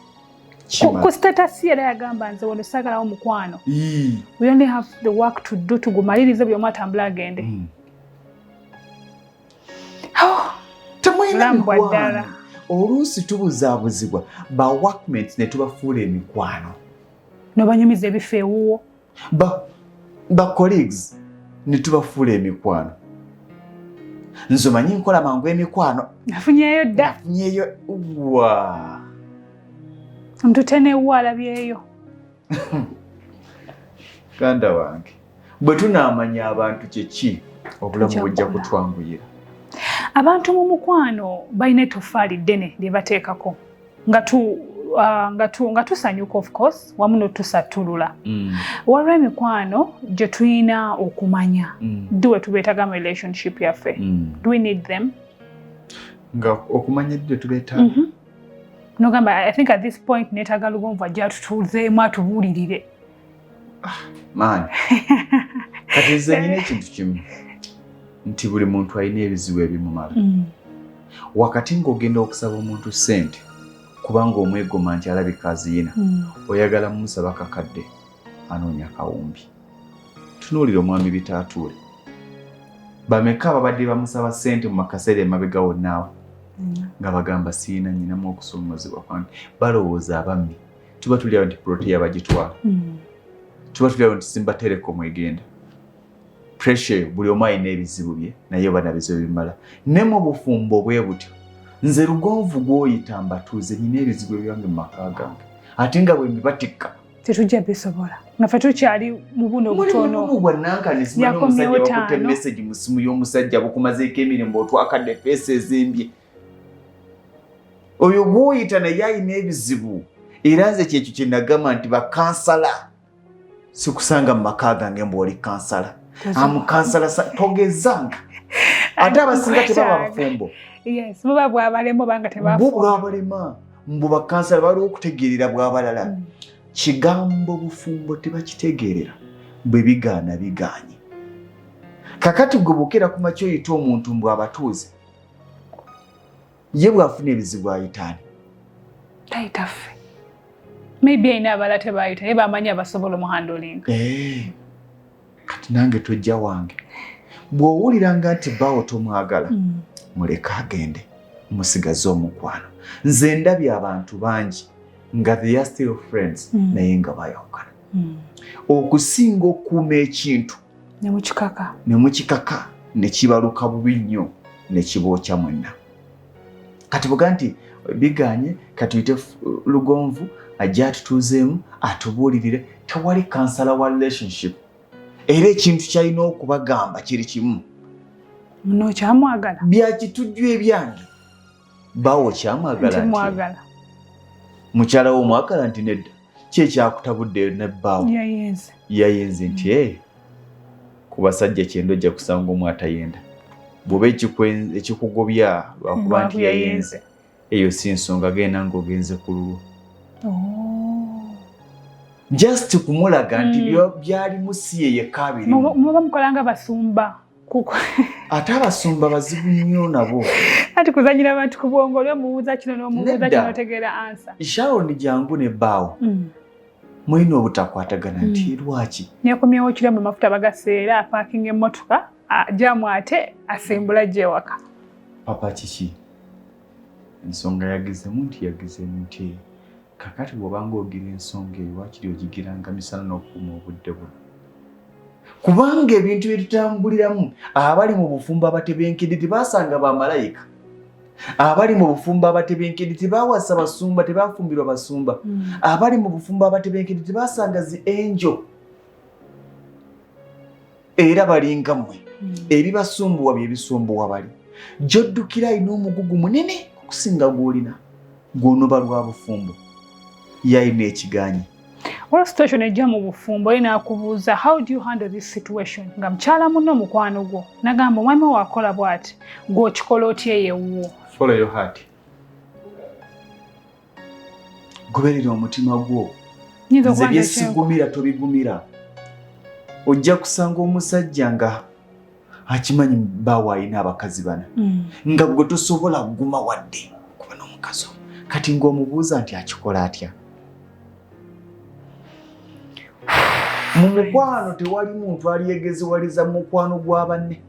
Ku status ye era yagamba, nze wano saagalawo mukwano. We only have the work to do, tugumalirize, buli omu atambule agende. Oh, Temulina bulamu bwa mikwano. ddala. Oluusi tubuzaabuzibwa ba workmates ne tubafuula emikwano. Nobanyumiza ebifo ewuwo. Ba colleagues ne tubafuula emikwano. Nze omanyi nkola mangu emikwano. Nafunyeyo dda. Nafunyeyo wa. Ntute newuwo alabyeyo. Ganda wange, bwe tunaamanya abantu kyeki, obulamu Tujja bujja kukola. kutwanguyira. Abantu mu mukwano balina ettofaali ddene lye bateekako nga tu Nga tusanyuka, of course, wamu notusattulula. Waliwo emikwano gye tulina okumanya ddi we tubeetaga mu relationship yaffe. Do we need them? Nga okumanya ddi tubeetaaga? Nogamba, "I think at this point neetaaga Lugonvu ajja atutuuzeemu, atubuulirire." Maani, kati nze nyina ekintu kimu nti buli muntu alina ebizibu ebimumala. Wakati ng'ogenda okusaba omuntu ssente kubanga omwegoma nti alabika aziyina, oyagala mumusaba kakadde, anoonya kawumbi. Tunuulira omwami Bitaatuule, bameka ababadde bamusaba ssente mu makaseera emabega wonnaawo nga bagamba, "Siina, nyinamu okusomozebwa kwange." Balowooza abammi tuba tuli awo nti Protea bagitwala, tuba tuli awo nti Simba Telecom egenda. Pressure, buli omu alina ebizibu bye, naye oba nabizibu bimala. Ne mu bufumbo bwe butyo, nze Lugonvu gw'oyita mbatuuze, nyina ebizibu ebyange mu maka gange, ate nga bwe mbibatikka tetujja bisobola nga ffe tukyali mu buno butono. Bwanankani simanyi. Yakomyewo Omusajja bakutte taano. message mu simu y'omusajja, bukumazeeko emirimu, otwakadde face ezimbye. Oyo gw'oyita naye alina ebizibu. Era nze kyekyo kye nagamba nti bakansala sikusanga mu maka gange mbu oli kansala, amukansala togezanga. Ate abasinga tebaba bafumbo. Yes, buba bwabalema obanga Bo tebafu. bwabalema mbu bakansala, baliwo okutegeerera bwabalala. Kigambo bufumbo tebakitegeerera, bwe bigaana bigaanye. Kakati gwe bukera ku makya oyita omuntu mbu abatuuze, ye bw'afuna ebizibu ayitaani? Tayita ffe. Maybe alina abalala tebayita, naye bamanyi abasobola omuhandlinga. Eh, kati nange tojja wange. Bw'owuliranga nti bbaawo tomwagala, muleke agende, musigaze omukwano. Nze ndabye abantu bangi nga they are still friends, naye nga bayawukana, okusinga okukuuma ekintu nemukikaka. Ne mukikaka ne kibaluka bubi nnyo, ne kibookya mwenna. Kati buga nti biganye, katuyite Lugonvu ajje atutuuzeemu, atubuulirire. Tewali kansala wa relationship, era ekintu kyalina okubagamba kiri kimu: Muno kyamwagala. Byakitujju ebyange, bawo kyamwagala nti nti mwagala. Mukyala wo mwagala nti nedda, ki ekyakutabudde nebbaawo? Yayenze. Yayenze nti ku basajja 90 ojja kusanga omu atayenda. Bw'oba ekikugobya lwakuba nti yayenze, eyo si nsonga, genda ng'ogenze ku lulwo. Oh. Just kumulaga nti byalimu si ye yekka abirimu. Muba mukola nga basumba. Ate abasumba bazibu nnyo nabo. Ati kuzanyira abantu ku bwongo, oli omubuuza kino n'omubuuza Nedda. kino, otegeera answer. Sharon, jangu ne bbaawo, mulina obutakwatagana nti lwaki? Nekomyewo kiro mu mafuta bagaseera, apaakinga emmotoka, jamu ate asimbula gyewaka. Papa kiki ensonga yagizemu nti kakati bw'obanga ogira ensonga eyo, wakiri ogigiranga misana n'okukuuma obudde buno, kubanga ebintu bye tutambuliramu, abali mu bufumbo abatebenkedde tebasanga bamalayika, abali mu bufumbo abatebenkedde tebawasa basumba, tebafumbirwa basumba, abali mu bufumbo abatebenkedde tebasanga zi angel, era balinga mmwe. Ebibasumbuwa bye bisumbuwa bali. Gy'oddukira alina omugugu munene okusinga gw'olina, gw'onoba lwa bufumbo, yalina ekiganyi. Waliwo situation ejja mu bufumbo, ye n'akubuuza, "How do you handle this situation?" Nga mukyala munno, mukwano gwo, nagamba omwami wo akola bw'ati, gw'okikola otya eyewuwo? Follow your heart, goberera omutima gwo. Nyinza Nze okuba nze kyenkola. byesigumira tobigumira. Ojja kusanga omusajja nga akimanyi bbaawe alina abakazi bana, nga gwe tosobola kuguma wadde kuba n'omukazi omu. Kati ng'omubuuza nti akikola atya? Mu mukwano tewali muntu alyegeziwaliza mu mukwano gwa banne.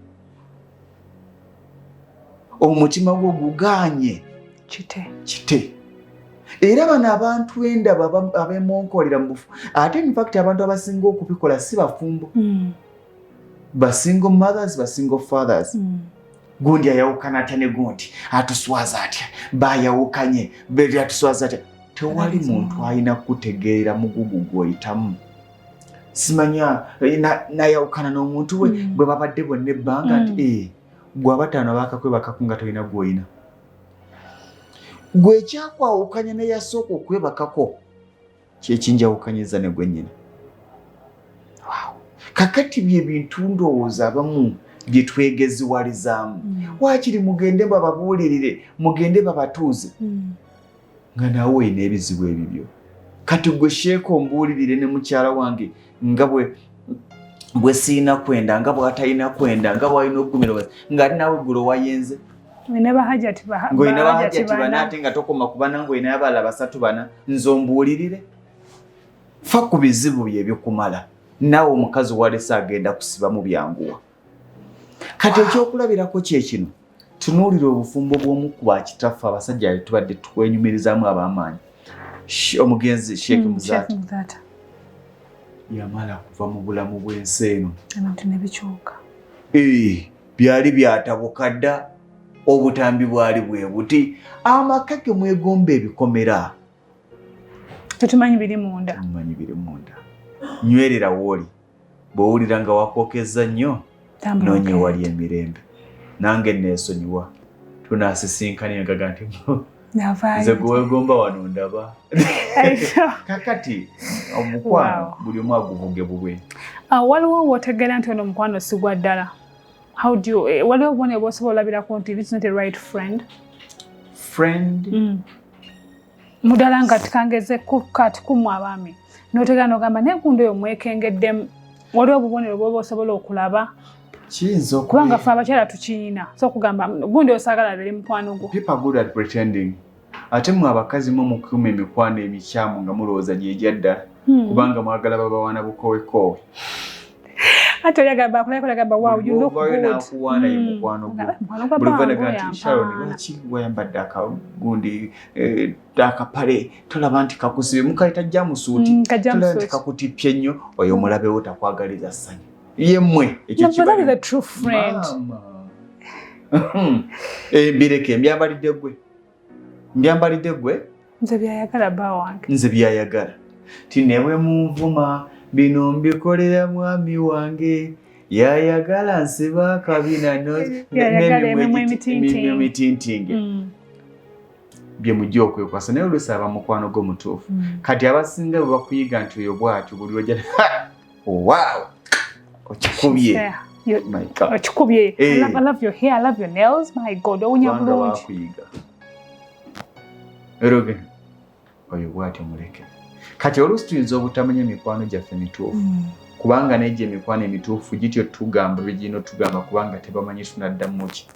Omutima gwo guganye, kite. Kite. Era bano abantu endaba abeemonkolera mu bufu, ate in fact abantu abasinga okubikola si bafumbo, ba single mothers, ba single fathers. Gundi ayawukana atya ne gundi, atuswaza atya, bayawukanye beri atuswaza atya. Tewali muntu alina kutegeerera mugugu gw'oyitamu. Simanya nayawukana n'omuntu we bwe babadde bonna ebbanga nti gwe abataano abakakwebakaku nga tolina gw'oyina. Gwe ekyakwawukanya neyasooka okwebakako kyekinjawukanyiza ne gwe nnyina. Kakati bye bintu ndowooza abamu bye twegeziwalizaamu. Waakiri mugende bababuulirire, mugende babatuuze. Nga naawe olina ebizibu ebibyo. Kati gwe sheeka ombuulirire ne mukyala wange nga bwe siina kwenda, nga bw'atalina kwenda, nga bw'alina okugumira, ng'ali naawe eggulo wayenze. Ng'olina bahajati Ng'olina bahajati bana ate nga tokoma ku bana, ng'olina abalala basatu bana, nze ombuulirire. Fa ku bizibu bye ebikumala. Naawe omukazi walese agenda kusibamu byanguwa. Kati ekyokulabirako kye kino, tunuulira obufumbo bw'omu ku bakitaffe abasajja tubadde twenyumirizaamu ab'amaanyi. Omugenzi Sheikh Muzaata yamala kuva mu bulamu bw'ensi eno. Ebintu ne bikyuka. Byali byatabuka dda, obutambi bwali bwe buti. Amaka ge mwegomba ebikomera. Tetumanyi biri munda. Tetumanyi biri munda. Nywerera w'oli. Bw'owulira nga wakwokeza nnyo, noonya ewali emirembe. Nange neesonyiwa. Tunaasisinkana engaga nti nze gwe weegomba wano ndaba. Kakati omukwano buli omu aguvuge bubwe. Waliwo w'otegeera nti ono omukwano si gwa ddala. How do you, waliwo obubonero bw'osobola olabirako nti this is not a right friend? Friend? Mudala nga tikangeze kati kummwe abaami. N'otegeera n'ogamba naye gundi oyo mwekengeddemu. Waliwo obubonero bw'oba osobola okulaba. Kiyinza okubeera. Kubanga ffe abakyala tukiyina. So okugamba gundi osaagala abeere mukwano gwo. People are good at pretending. Ate mmwe abakazi mwe mukuuma emikwano emikyamu nga mulowooza gye gya ddala. Kubanga mwagala babawaana bukowekoowe. Ate oli agamba akulabye agamba wow, you look good. N'akuwaana ye mukwano gwo. Buli lw'onaga nti Sharon lwaki wayambadde akagundi akapale tolaba nti kakusibye mukayita jamusuuti tolaba nti kakutippye nnyo oyo omulabewo takwagaliza ssanyu. Ye mmwe ekyo kiba. That is a true friend. Mbireke mbyambalidde gwe. Mbyambalidde gwe. Nze byayagala bba wange. Nze byayagala. Ti ne bwe munvuma bino mbikolera mwami wange. Yayagala nsiba akabina n'emimwa emitintinge. Bye mujja okwekwasa naye oluusi aba mukwano gwo mutuufu. Kati abasinga bwe bakuyiga nti oyo bw'atyo buli lw'ojja wow okikubye. Okikubye. I love your hair, I love your nails. My God, owunya bulungi. Bakuyiga. Era ogenda oyo bw'atyo muleke. Kati oluusi tuyinza obutamanya emikwano gyaffe mituufu. Kubanga n'egyo emikwano emituufu gityo tugamba bigina otugamba kubanga tebamanyi tunaddamu ki.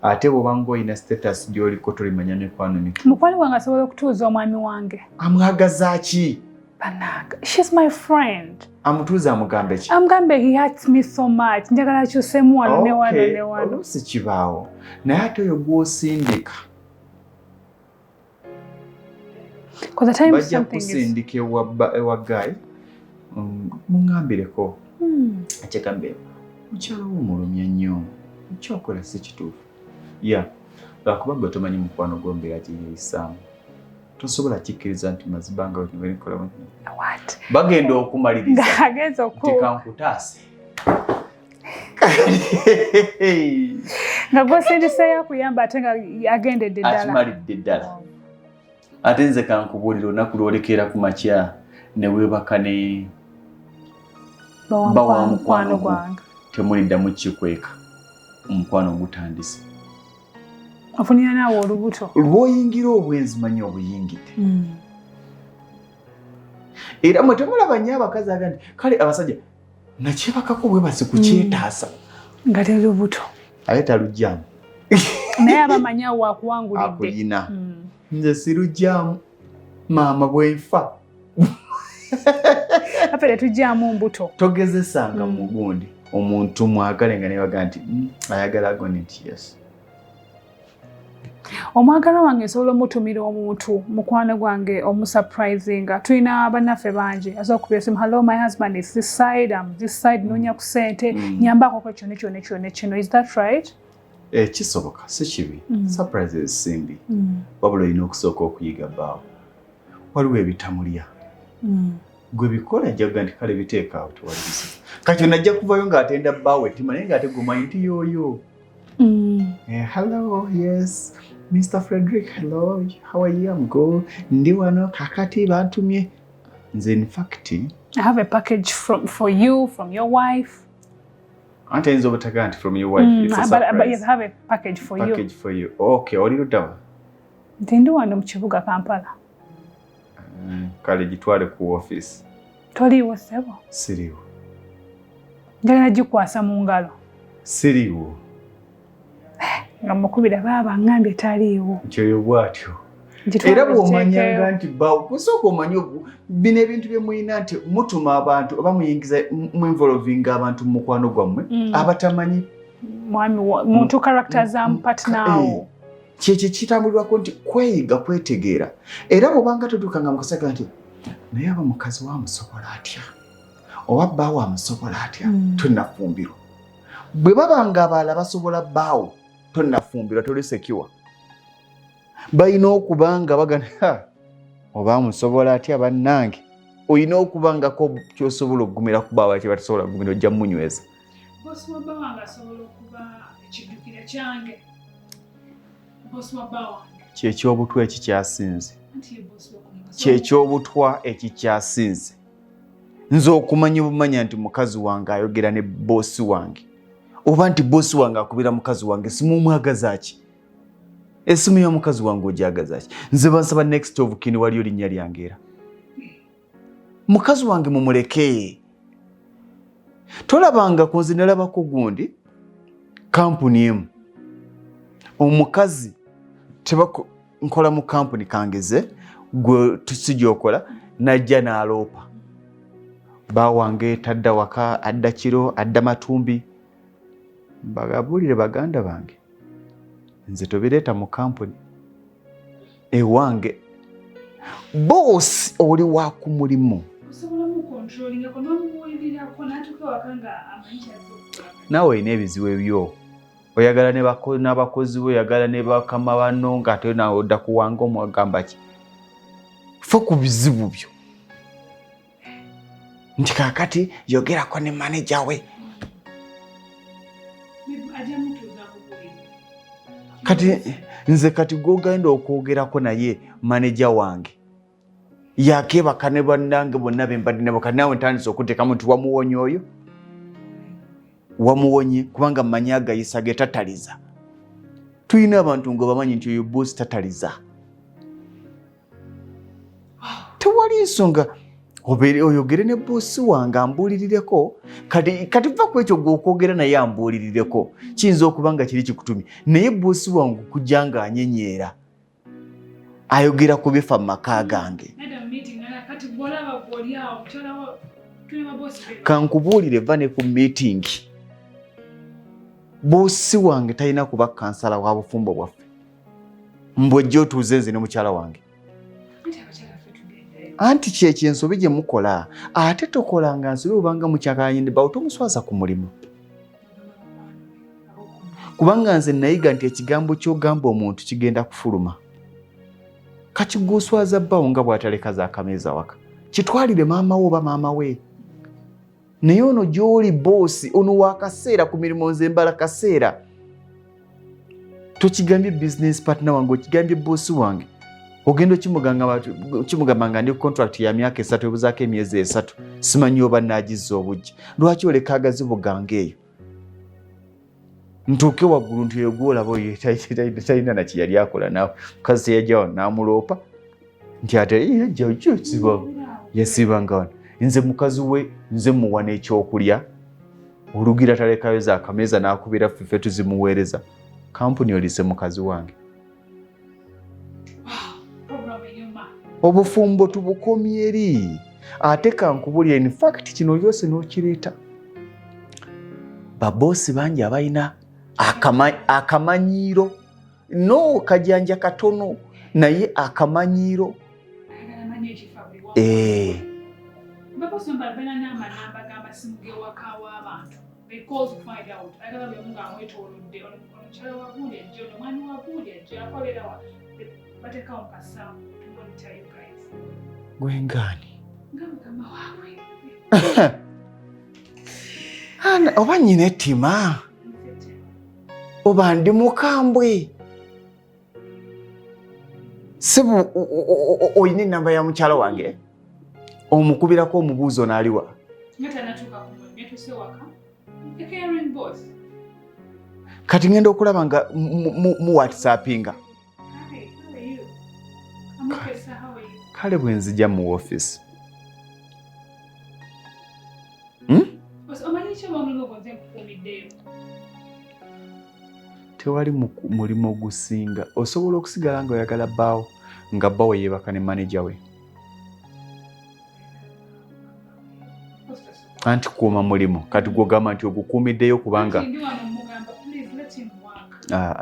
Ate bw'oba ng'olina status gy'oliko tolimanya mikwano mituufu. Mukwano gwange asobola okutuuza omwami wange. Amwagaza ki? Bannange, she's my friend. Amutuuza amugambe ki? Amugambe he hurts me so much. Njagala akyusemu wano ne wano ne wano. Oluusi kibaawo. Naye ate oyo gw'osindika. Bajja kusindika ewa guy. Muŋŋambireko. Akyegambe mukyala wo omulumya nnyo. Kyokola si kituufu. Ya, lwakuba gwe tomanyi mukwano gwo mbeera gye yeeyisaamu. Tosobola kikkiriza nti mazima nga bwe nkola. Bagenda okumaliriza. Nti kankutaase. Nga gwosindiseeyo akuyamba ate nga agendedde ddala. Akimalidde ddala. Ate nze kankubuulira olunaku lw'olekera ku makya ne weebaka ne bba wa mukwano gwange. Temuliddamu kikweka. Omukwano gutandise. Ofunira naawe olubuto. Lw'oyingira obwenzi manyi obuyingidde. Era mwe temulaba nnyo abakazi aga nti kale abasajja nakyebakako bwebasi kukyetaasa. Nga teri lubuto. Ate talugyamu. Naye abamanyi awo akuwangulidde. Akuyina. Nze sirugyamu maama bwenfa. Affe tetugyamu mbuto. Togezesanga mugundi omuntu mwagale nga nebaga nti ayagala agone nti yes. Omwagalwa wange nsobola omutumira omuntu mukwano gwange omusurprisinga. Tulina bannaffe bangi asobola okubira esimu, hello my husband is this side, I'm this side, noonya ku ssente, nyambako ko kyonna kyonna kyonna kino. Is that right? Kisoboka, si kibi. Surprises si mbi. Wabula olina okusooka okuyiga bbaawo. Waliwo ebitamulya. Gwe bikola ajja kugamba nti kale biteeka awo tewali buzibu. Kati ono ajja kuvayo ng'atenda bbaawo ettima naye ng'ate gwe omanyi nti yooyo. Hello, yes, Mr. Frederick, hello, how are you? I'm good. Ndi wano kakati bantumye. Nze in fact I have a package for you from your wife. Anti ayinza obutaga nti from your wife. It's a surprise. But yes, I have a package for you. Package for you. Okay, oli luddawa? Nti ndi wano mu kibuga Kampala. Kale gitwale ku office. Toliiwo ssebo? Siriiwo. Njagala gikwasa mu ngalo. Siriiwo. Nga mukubira baaba ngambye taliiwo. Nti oyo bw'atyo. Era bw'omanyanga nti bbaawo kusooka omanye bino ebintu bye mulina nti mutuma abantu oba muyingiza mwinvolvinga abantu mu mukwano gwammwe abatamanyi mwami muntu character za partner wo. Kyekyo kitambulirwako nti kweyiga kwetegeera. Era bw'obanga totuukanga mu kasaga nti naye aba mukazi wa amusobola atya oba bbaawo amusobola atya tonnafumbirwa. Bwe baba nga abalala basobola bbaawo tonnafumbirwa, toli secure. Balina okuba nga bagana oba amusobola atya bannange. Olina okuba ngako ky'osobola okugumira ku bbaawo kye batasobola kugumira, ojja mmunyweza. Bosi wa bba wange asobola okuba ekiddukiro kyange. Bosi wa bba wange. Kyekyobutwa ekikyasinze. Anti ye bosi wa kumba. Kyekyobutwa ekikyasinze. Nze okumanya obumanya nti mukazi wange ayogera ne bosi wange oba nti bosi wange akubira mukazi wange simumwagaza ki? Esimu ya mukazi wange ogyagaza ki? Nze bansaba next of kin waliyo linnya lyange era. Mukazi wange mumuleke. Tolabanga ku nze nalabako gundi kampuni emu. Omukazi nkola mu kampuni kangeze gwe tusijja najja n'aloopa. Bba wange tadda waka, adda kiro, adda matumbi. Mbagabuulire baganda bange. Nze tobireeta mu kampuni ewange. Boosi oli wa ku mulimu. Naawe olina ebizibu ebyo. Oyagala n'abakozi bo, oyagala ne bakama banno ng'ate naawe odda kuwanga omugamba ki? Fa ku bizibu byo. Nti kaakati yogerako ne maneja we. Kati nze kati gw'ogenda okwogerako naye maneja wange yakeebaka ne bannange bonna be mbadde nabo, kati naawe ntandise okuteekamu nti wamuwonye oyo, wamuwonye kubanga mmanyi agayisa ge tataliza. Tulina abantu nga bamanyi nti oyo boosi tataliza. Tewali nsonga oyogere ne boosi wange ambuulirireko. Kati va ku ekyo gwe okwogera naye ambuulirireko kiyinza okuba nga kiri kikutumye, naye boosi wange kujja ng'anyenyeera ayogera ku bifa mu maka gange. Kankubuulire va ne ku meeting. Boosi wange talina kuba kansala wa bufumbo bwaffe. Mbw'ojja otuuze nze ne mukyala wange. Anti kyekyo ensobi gye mukola, ate tokolanga nsobi obanga mukyakanye ne bbaawo tomuswaza ku mulimu. Kubanga nze nayiga nti ekigambo ky'ogamba omuntu kigenda kufuluma. Kati gw'oswaza bbaawo nga bw'ataleka z'akameeza waka. Kitwalire maama wo oba maama we. Naye ono gy'oli boosi, ono wa kaseera ku mirimu nze mbala kaseera. Tokigambye business partner wange, okigambye boosi wange. Ogenda okimugamba nga ndi contract ya myaka 3 ebuzaako emyezi 3, simanyi oba naagizza obujja. Lwaki oleka agazibu gange eyo? Ntuuke waggulu nti oyo gw'olaba oyo talina na kye yali akola naawe. Mukazi teyajja wano n'amuloopa nti ate yajja yasibanga wano. Nze mukazi we nze muwa n'ekyokulya. Olugira talekayo za kameeza n'akubira ffe tuzimuweereza. Kampuni olise mukazi wange. Obufumbo tubukomye eri. Ate kankubulire, in fact kino lyose n'okireeta. Baboosi bangi abalina akamanyiiro, no kajanja katono naye akamanyiiro. Gwengaani oba nnyina ettima. Oba ndi mukambwe? Sebo, olina enamba ya mukyala wange, omukubirako omubuuzo n'aliwa. Kati ngenda okulaba nga mu whatsappinga. Kale bwe nzija mu office. Tewali mulimu gusinga. Osobola okusigala nga oyagala bbaawo nga bbaawo yeebaka ne maneja we. Anti kuuma mulimu. Kati gwogamba nti ogukuumiddeyo kubanga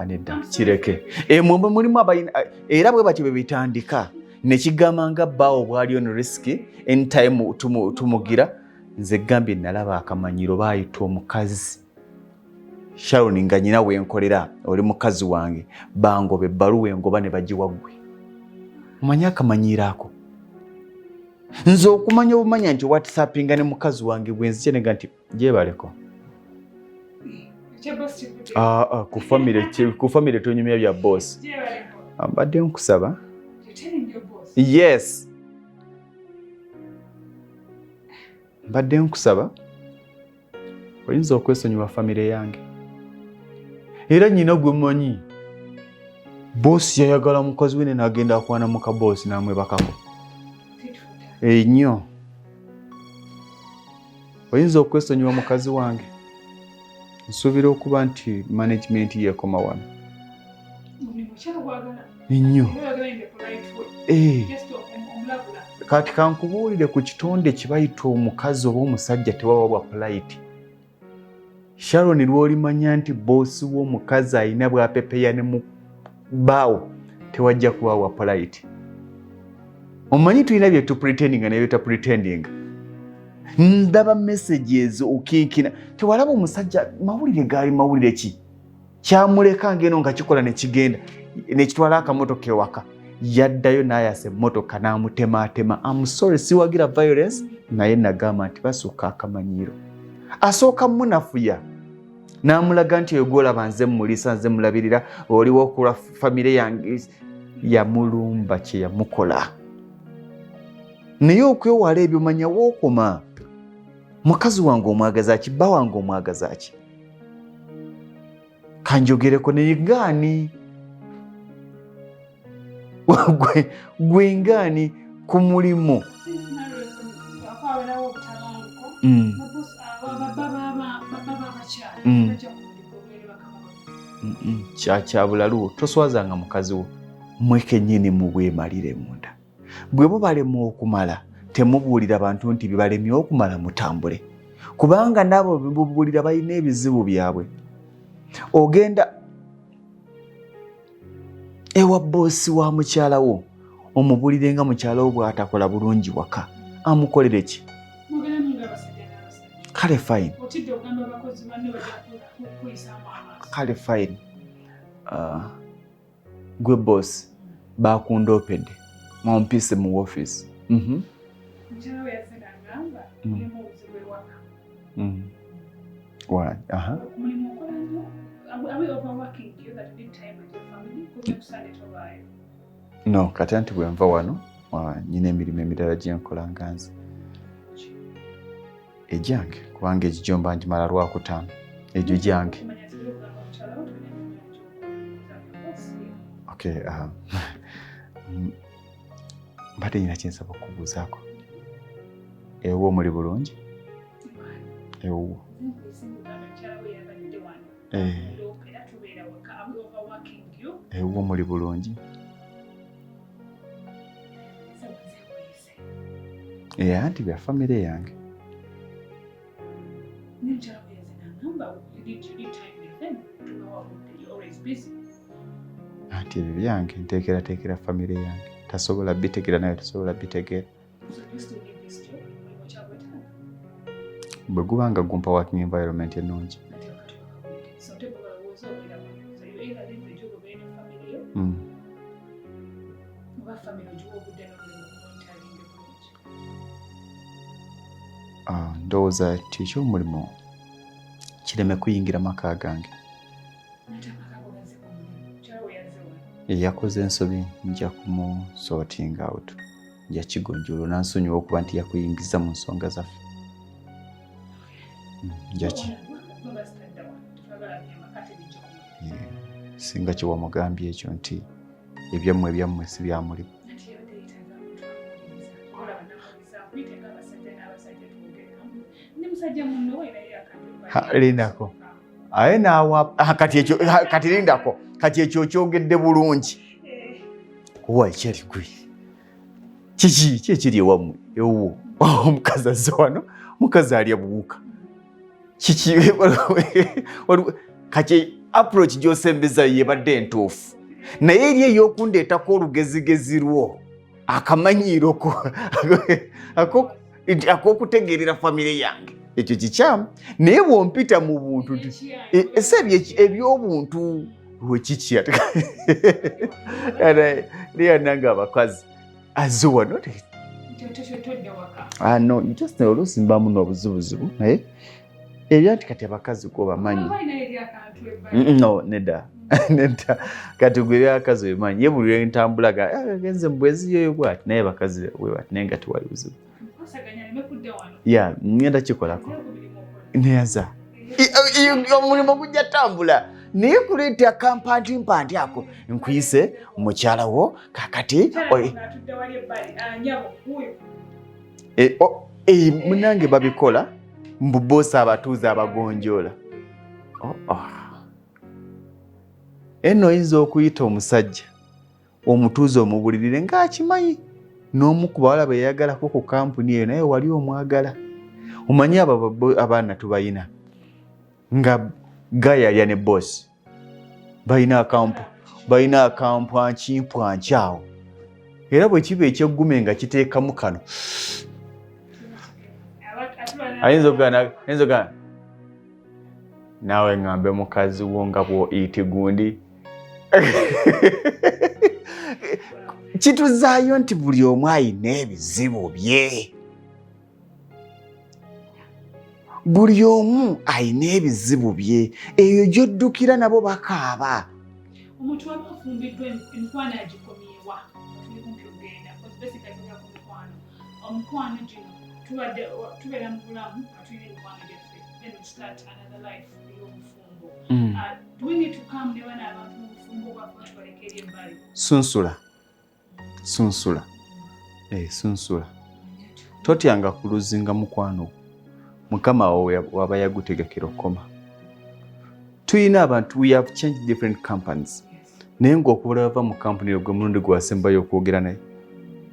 nedda, kireke. Mwe mulimu abalina era bwe batyo bwe bitandika ne kigamba nga bbaawo bwali on risk anytime tumugira. Nze gambye nalaba akamanyiro, baayita omukazi Sharon nga nyina wenkolera, oli mukazi wange, bangoba ebbaluwa engoba ne bagiwa ggwe. Omanyi akamanyiiro ako? Nze okumanya obumanya nti whatsappinga ne mukazi wange, bwe nzija nega nti gyebaleko. Ku famire tonyumya bya boss. Mbadde nkusaba. Yes, mbadde nkusaba, oyinza okwesonyiwa famire yange. Era nyina gwe mmanyi, boosi yayagala mukazi we ne nagenda akwana muka boosi n'amwebakako ennyo. Oyinza okwesonyiwa mukazi wange. Nsuubira okuba nti management yeekoma wano ennyo. Kati kankubuulire ku kitonde kibayita omukazi oba omusajja, tewaba bwa polite. Sharon, lw'olimanya nti boosi w'omukazi alina bwapepeya ne mu bbaawo, tewajja kuba wa polite. Omanyi tulina bye tupretendinga ne byetapretendinga. Ndaba messages okinkina, tewalaba omusajja mawulire gaali mawulire ki kyamuleka ngeno nga kikola nekigenda nekitwala akamotoka ewaka, yaddayo n'ayasa emmotoka n'amutematema. I'm sorry, siwagira violence, naye nagamba nti basukka akamanyiiro. Asooka munafuya n'amulaga nti oyo gwolaba nze muliisa, nze mulabirira, oliwo okulwa famire yange. Yamulumba kye yamukola, naye okwewala ebyo manya wookoma. Mukazi wange omwagaza ki? Bba wange omwagaza ki? Kanjogereko naye gaani gwe ngaani ku mulimu. Kyakyabulaluwo, toswazanga mukazi wo. Mwe kennyini mubwemalire munda. Bwe bubalema okumala, temubuulira bantu nti bibalemye okumala, mutambule, kubanga naabo bemubuulira balina ebizibu byabwe. Ogenda ewa boosi wa mukyala wo omubulire nga mukyala wo bw'atakola bulungi waka, amukolere ki? Kale fine, kale fine. Gwe boss, bakundoopedde mwampise mu office. Why? Aha. No, kati anti bwe nva wano nyina emirimu emirala gyenkola nga nze egyange, kubanga egigyo mba ngimala lwakutaano, egyo gyange. Okay, mbadde nyina kyensaba okubuuzaako. Ewuwo muli bulungi? Ewuwo? Ewuwo muli bulungi? Anti bya famire yange. Mukyala we yazze n'agamba you need time with them, tubawa obudde, you're always busy. Anti ebyo byange, nteekerateekera famire yange. Tasobola bitegeera, naye tasobola bitegeera. So you still need this job, mulimu kyagwetaaga? Bwe guba nga gumpa working environment ennungi. Ate wakati wakawedde, so ate bwe balowooza obeera wano, so you either leave the job obeere ne family yo, oba family ogiwa obudde n'omulimu gumonitoringe bulungi. Ah, ndowooza nti ekyomulimu kireme kuyingira maka gange. Ate Eyakoze ensobi nja kumu sorting out, nja kigonjoola, nansonyiwa okuba nti yakuyingiza mu nsonga zaffe. Njaki singa kyewamugambye ekyo nti ebyammwe ebyammwe si bya mulimu. Lindako aye naawa kati ekyo, kati lindako, kati ekyo okyogedde bulungi. Owa ekyali gwe kiki ki ekiri ewammwe ewuwo? Omukazi azze wano, omukazi alya buwuka, kiki? Kati approach gy'osembeza yebadde entuufu, naye eri ey'okundeetako olugezigezi lwo, akamanyiiro ak'okutegeerera famire yange, ekyo kikyamu. Naye bw'ompita mu buntu nti ese ebyobuntu wekiki nange abakazi azze wano. Ah, no, just oluusi mbamu n'obuzibuzibu, naye ebya nti kati abakazi gwobamanyi. No, nedda, nedda. Kati gwe ebyabakazi obimanyi, ye buli lwentambula genze mubwezi yoyo bwati, naye abakazi bwe bati, naye nga tewali buzibu. Ya ngenda kikolako neyaza omulimu gujja tambula, naye kuleeta kampantimpanti ako nkuyise mukyala wo kakati. Munange babikola mbu boosi abatuuze abagonjoola. Oh. Eno oyinza okuyita omusajja omutuuze omubulirire ng'akimanyi n'omu ku bawala bwe yayagalako ku kampuni eyo, naye wali omwagala. Omanyi abo abaana tubayina nga gayalya ne bosi, balina akampu, balina akampwankimpwanki awo, era bwe kiba ekyeggume nga kiteekamu kano, ayinza okugana naawe ŋŋambe mukazi wo nga bw'oyiti gundi. Kituzaayo nti buli omu ayina ebizibu bye, buli omu ayina ebizibu bye, eyo gy'oddukira nabo bakaaba. Omuntu waba afumbiddwa, emikwano agikomyewa? Tuli kumpi okugenda, basically twogera ku mikwano. Omukwano gino tubadde tubeera mu bulamu nga tulina emikwano gyaffe, then we start another life ey'obufumbo. Do we need to come ne bano abantu mu bufumbo bwaffe, tubaleke eri ebbali? Sunsula, sunsula, sunsula. Totyanga kuluzinga mukwano. Mukama wo waba yagutegekera okukoma. Tuyina abantu, we have changed different companies, naye ng'okubula bava mu kampuni ogwe mulundi gwasembayo okwogera naye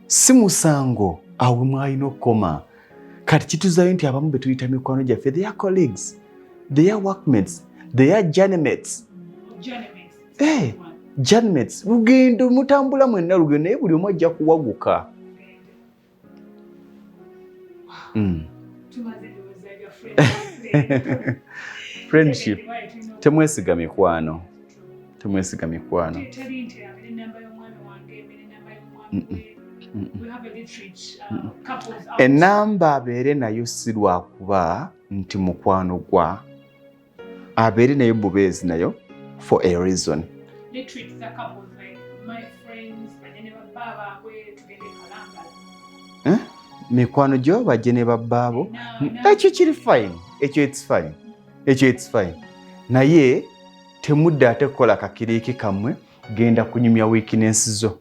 si musango, awo mwalina okukoma. Kati kituzayo nti abamu be tuyita mikwano gyaffe, they are colleagues, they are workmates, they are journeymates. Hey, journeymates, lugendo mutambula mwenna lugendo, naye buli omu ajja kuwaguka. Friendship, temwesiga mikwano, temwesiga mikwano. Enamba abeere nayo si lwakuba nti mukwano gwa, abeere nayo bubeezi nayo for a reason. They treat the couples like my friends, bajje ne babba baabwe, tugende Kalangala. Eh? Mikwano gyo bajje ne babbaabo, ekyo kiri fine, ekyo it's fine, ekyo it's fine, naye temudde ate kukola kakiriiki kammwe genda kunyumya weakness zo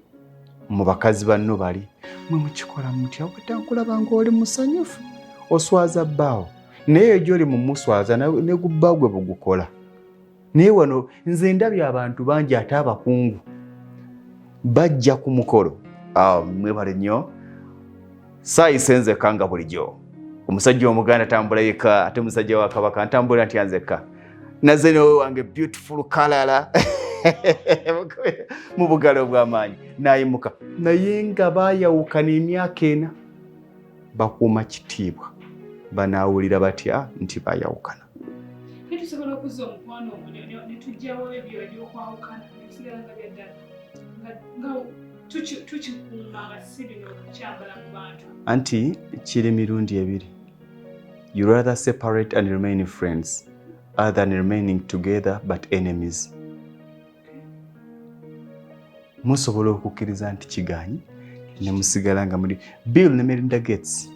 mu bakazi banno bali mwe mukikola mutya, obadde nkulaba ng'oli musanyufu, oswaza bbaawo, naye eyo gyoli mumuswaza ne gubba gwe bugukola. Naye wano nze ndabye abantu bangi, ate abakungu bajja ku mukolo. Ah, mwebale nnyo, saayise nzekka nga bulijjo. Omusajja Omuganda tambula yekka, ate musajja wa Kabaka ntambula ntya nzekka? Naze newe wange beautiful kalala mu bugalo bw'amaanyi nayimuka, naye nga baayawukana emyaka 4, bakuuma kitiibwa. Banaawulira batya nti bayawukana? Naye tusobola okuzza omukwano ogwo ne tuggyawo ebyo ebyokwawukana ne bisigala nga byaddala, nga tukikuuma nga si bino kukyambala mu bantu? Anti kiri mirundi ebiri. You rather separate and remain friends other than remaining together but enemies. Musobola okukkiriza nti kigaanyi ne musigala nga muli Bill ne Melinda Gates.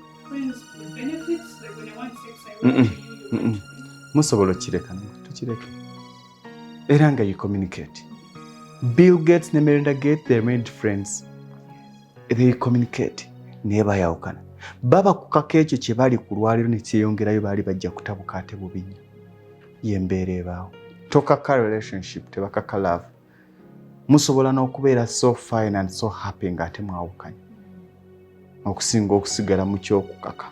Musobola okukireka, tukireke era nga you communicate. Bill Gates ne Melinda Gates, they remained friends, they communicate, naye bayawukana. Baba kukaka ekyo kye bali ku lwaliro ne kyeyongerayo, baali bajja kutabuka ate bubi nnyo. Yembeera ebaawo. Tokaka relationship, tebakaka love. Musobola n'okubeera so fine and so happy ng'ate mwawukanye, okusinga okusigala mu kyokukaka,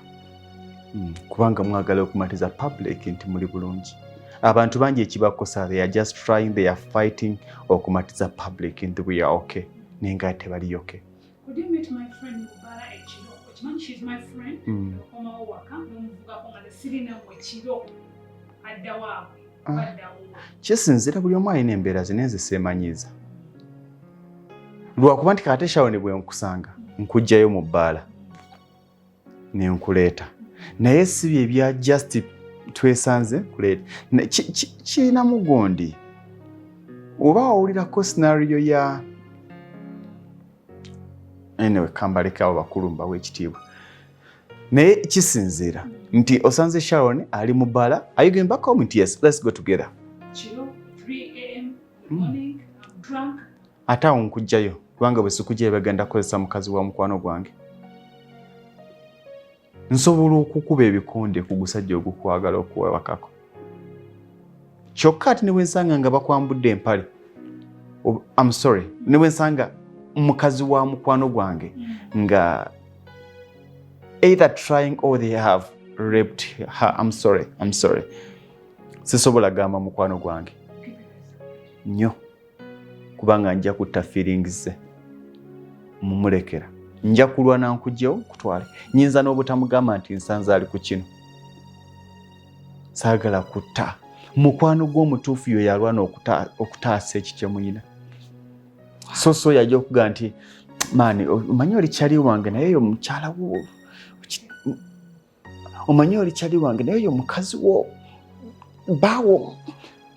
kubanga mwagala okumatiza public nti muli bulungi. Abantu bangi ekibakosa, they are just trying, they are fighting okumatiza public nti we are okay, naye nga tebali okay. Could you meet my friend Mubara ekiro? Okimanyi she's my friend. Okomawo waka n'omuvugako nga sirinamu ekiro, adda waabwe, badda wuwe. Kisinzira, buli omu alina embeera ze, naye nze seemanyiiza lwakuba nti kate Sharon bwe nkusanga nkugjayo mu bbaala ne nkuleeta, naye si bye bya just twesanze kuleeta. Kirinamu gundi oba wawulirako scenario ya, anyway, kambaleke abo bakulu mbawe ekitiibwa, naye kisinziira nti osanze Sharon ali mu bbaala, are you going back home? Nti yes, let's go together. Kiro 3 a.m. in the morning, I'm drunk. Ate awo nkugjayo, kubanga bwe sikugjayo bagenda kukozesa mukazi wa mukwano gwange. Nsobola okukuba ebikonde ku gusajja ogukwagala okuwebakako, kyokka ate ne bwensanga nga bakwambudde empale, I'm sorry, ne bwensanga mukazi wa mukwano gwange nga either trying or they have raped her, I'm sorry, I'm sorry, sisobola gamba mukwano gwange nnyo, kubanga nja kutta feelings ze. Mumulekera, nja kulwana nkugyewo kutwale. Nyinza n'obutamugamba nti nsanze ali ku kino. Saagala kutta mukwano gw'omutuufu. Yo yalwana okutaasa ekikye muyina, so so yajja okugaa nti maani, omanyi oli kyali wange, naye oyo mukyala wo, omanyi oli kyali wange, naye oyo mukazi wo, baawo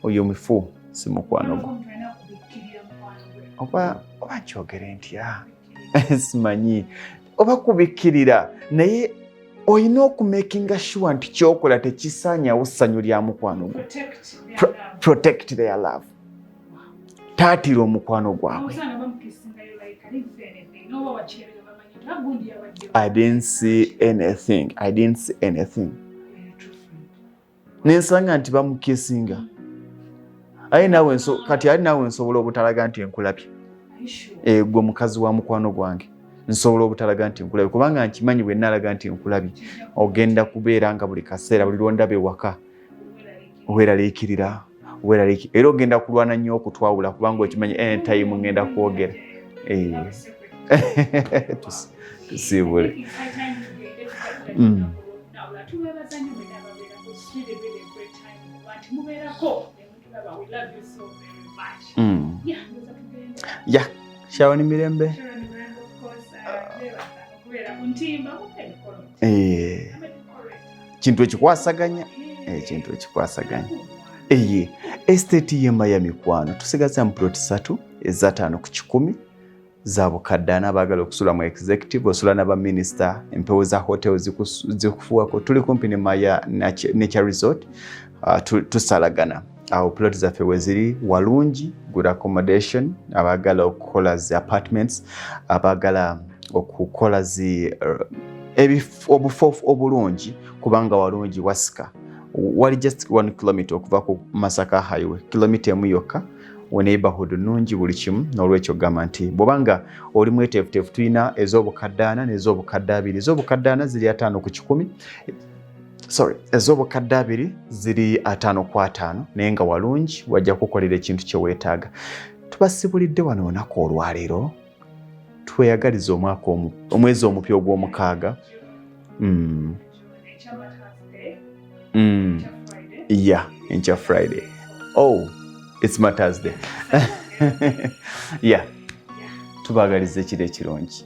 oyo mufu, si mukwano gwo. Oba nkyogere ntya, simanyi oba kubikkirira, naye olina okumakinga sure nti kyokola tekisaanyawo ssanyu lya mukwano gwo. Protect their love, taatira omukwano gwabwe. I didn't see anything, I didn't see anything. Nensanga nti bamukisinga, aye naawe kati ali naawe nsobola obutalaga nti nkulabye. Gwe mukazi wa mukwano gwange, nsobola obutalaga nti nkulabye, kubanga nkimanyi bwe nalaga nti nkulabye ogenda kubeera nga buli kaseera, buli lwondaba ewaka weeraliikirira, era ogenda kulwana nnyo okutwawula, kubanga okimanyi anytime ngenda kwogera. Tusiibule. Ya Sharon Mirembe, kintu ekikwasaganya, ekintu ekikwasaganya eye estate ye Maya mikwano, tusigaza mu plot 3 eza 50 ku 100 za bukadde ana. Abaagala okusula mu executive, osula n'abaminisita, empewo za hotel zikufuwako. Tuli kumpi ne Maya Nature Resort, tusalagana awo plot zaffe weziri. Walungi, good accommodation. Abaagala okukola zi apartments, abaagala okukola zi obufo obulungi, kubanga walungi wasika, wali just 1 kilometer okuva ku Masaka Highway, kilomita 1 yokka, we neighborhood nungi, buli kimu. N'olwekyo gamba nti bw'obanga oli mweteefuteefu, tulina ez'obukadde 40 n'ez'obukadde 20. Ez'obukadde 40 ziri 50 ku 100, sorry, ez'obukadde 20 ziri 50 ku 50, naye nga walungi, wajja kukolera ekintu kye weetaaga. Tubasibulidde wano olunaku olwaleero, tweyagaliza omwaka omwezi omupya ogw'omukaaga. Yeah, enkya Friday. Oh, it's Martyrs Day. Yeah, tubaagaliza ekiro ekirungi.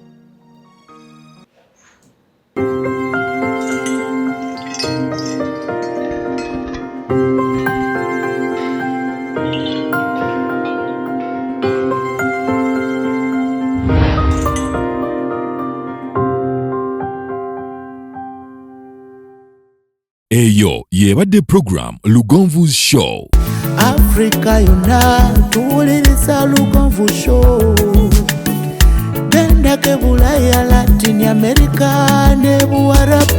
Eyo y'ebadde program Lugonvu's Show. Afrika yonna tuwuliriza Lugonvu Show. Gendako Bulaya, Latin America ne Buwarabu.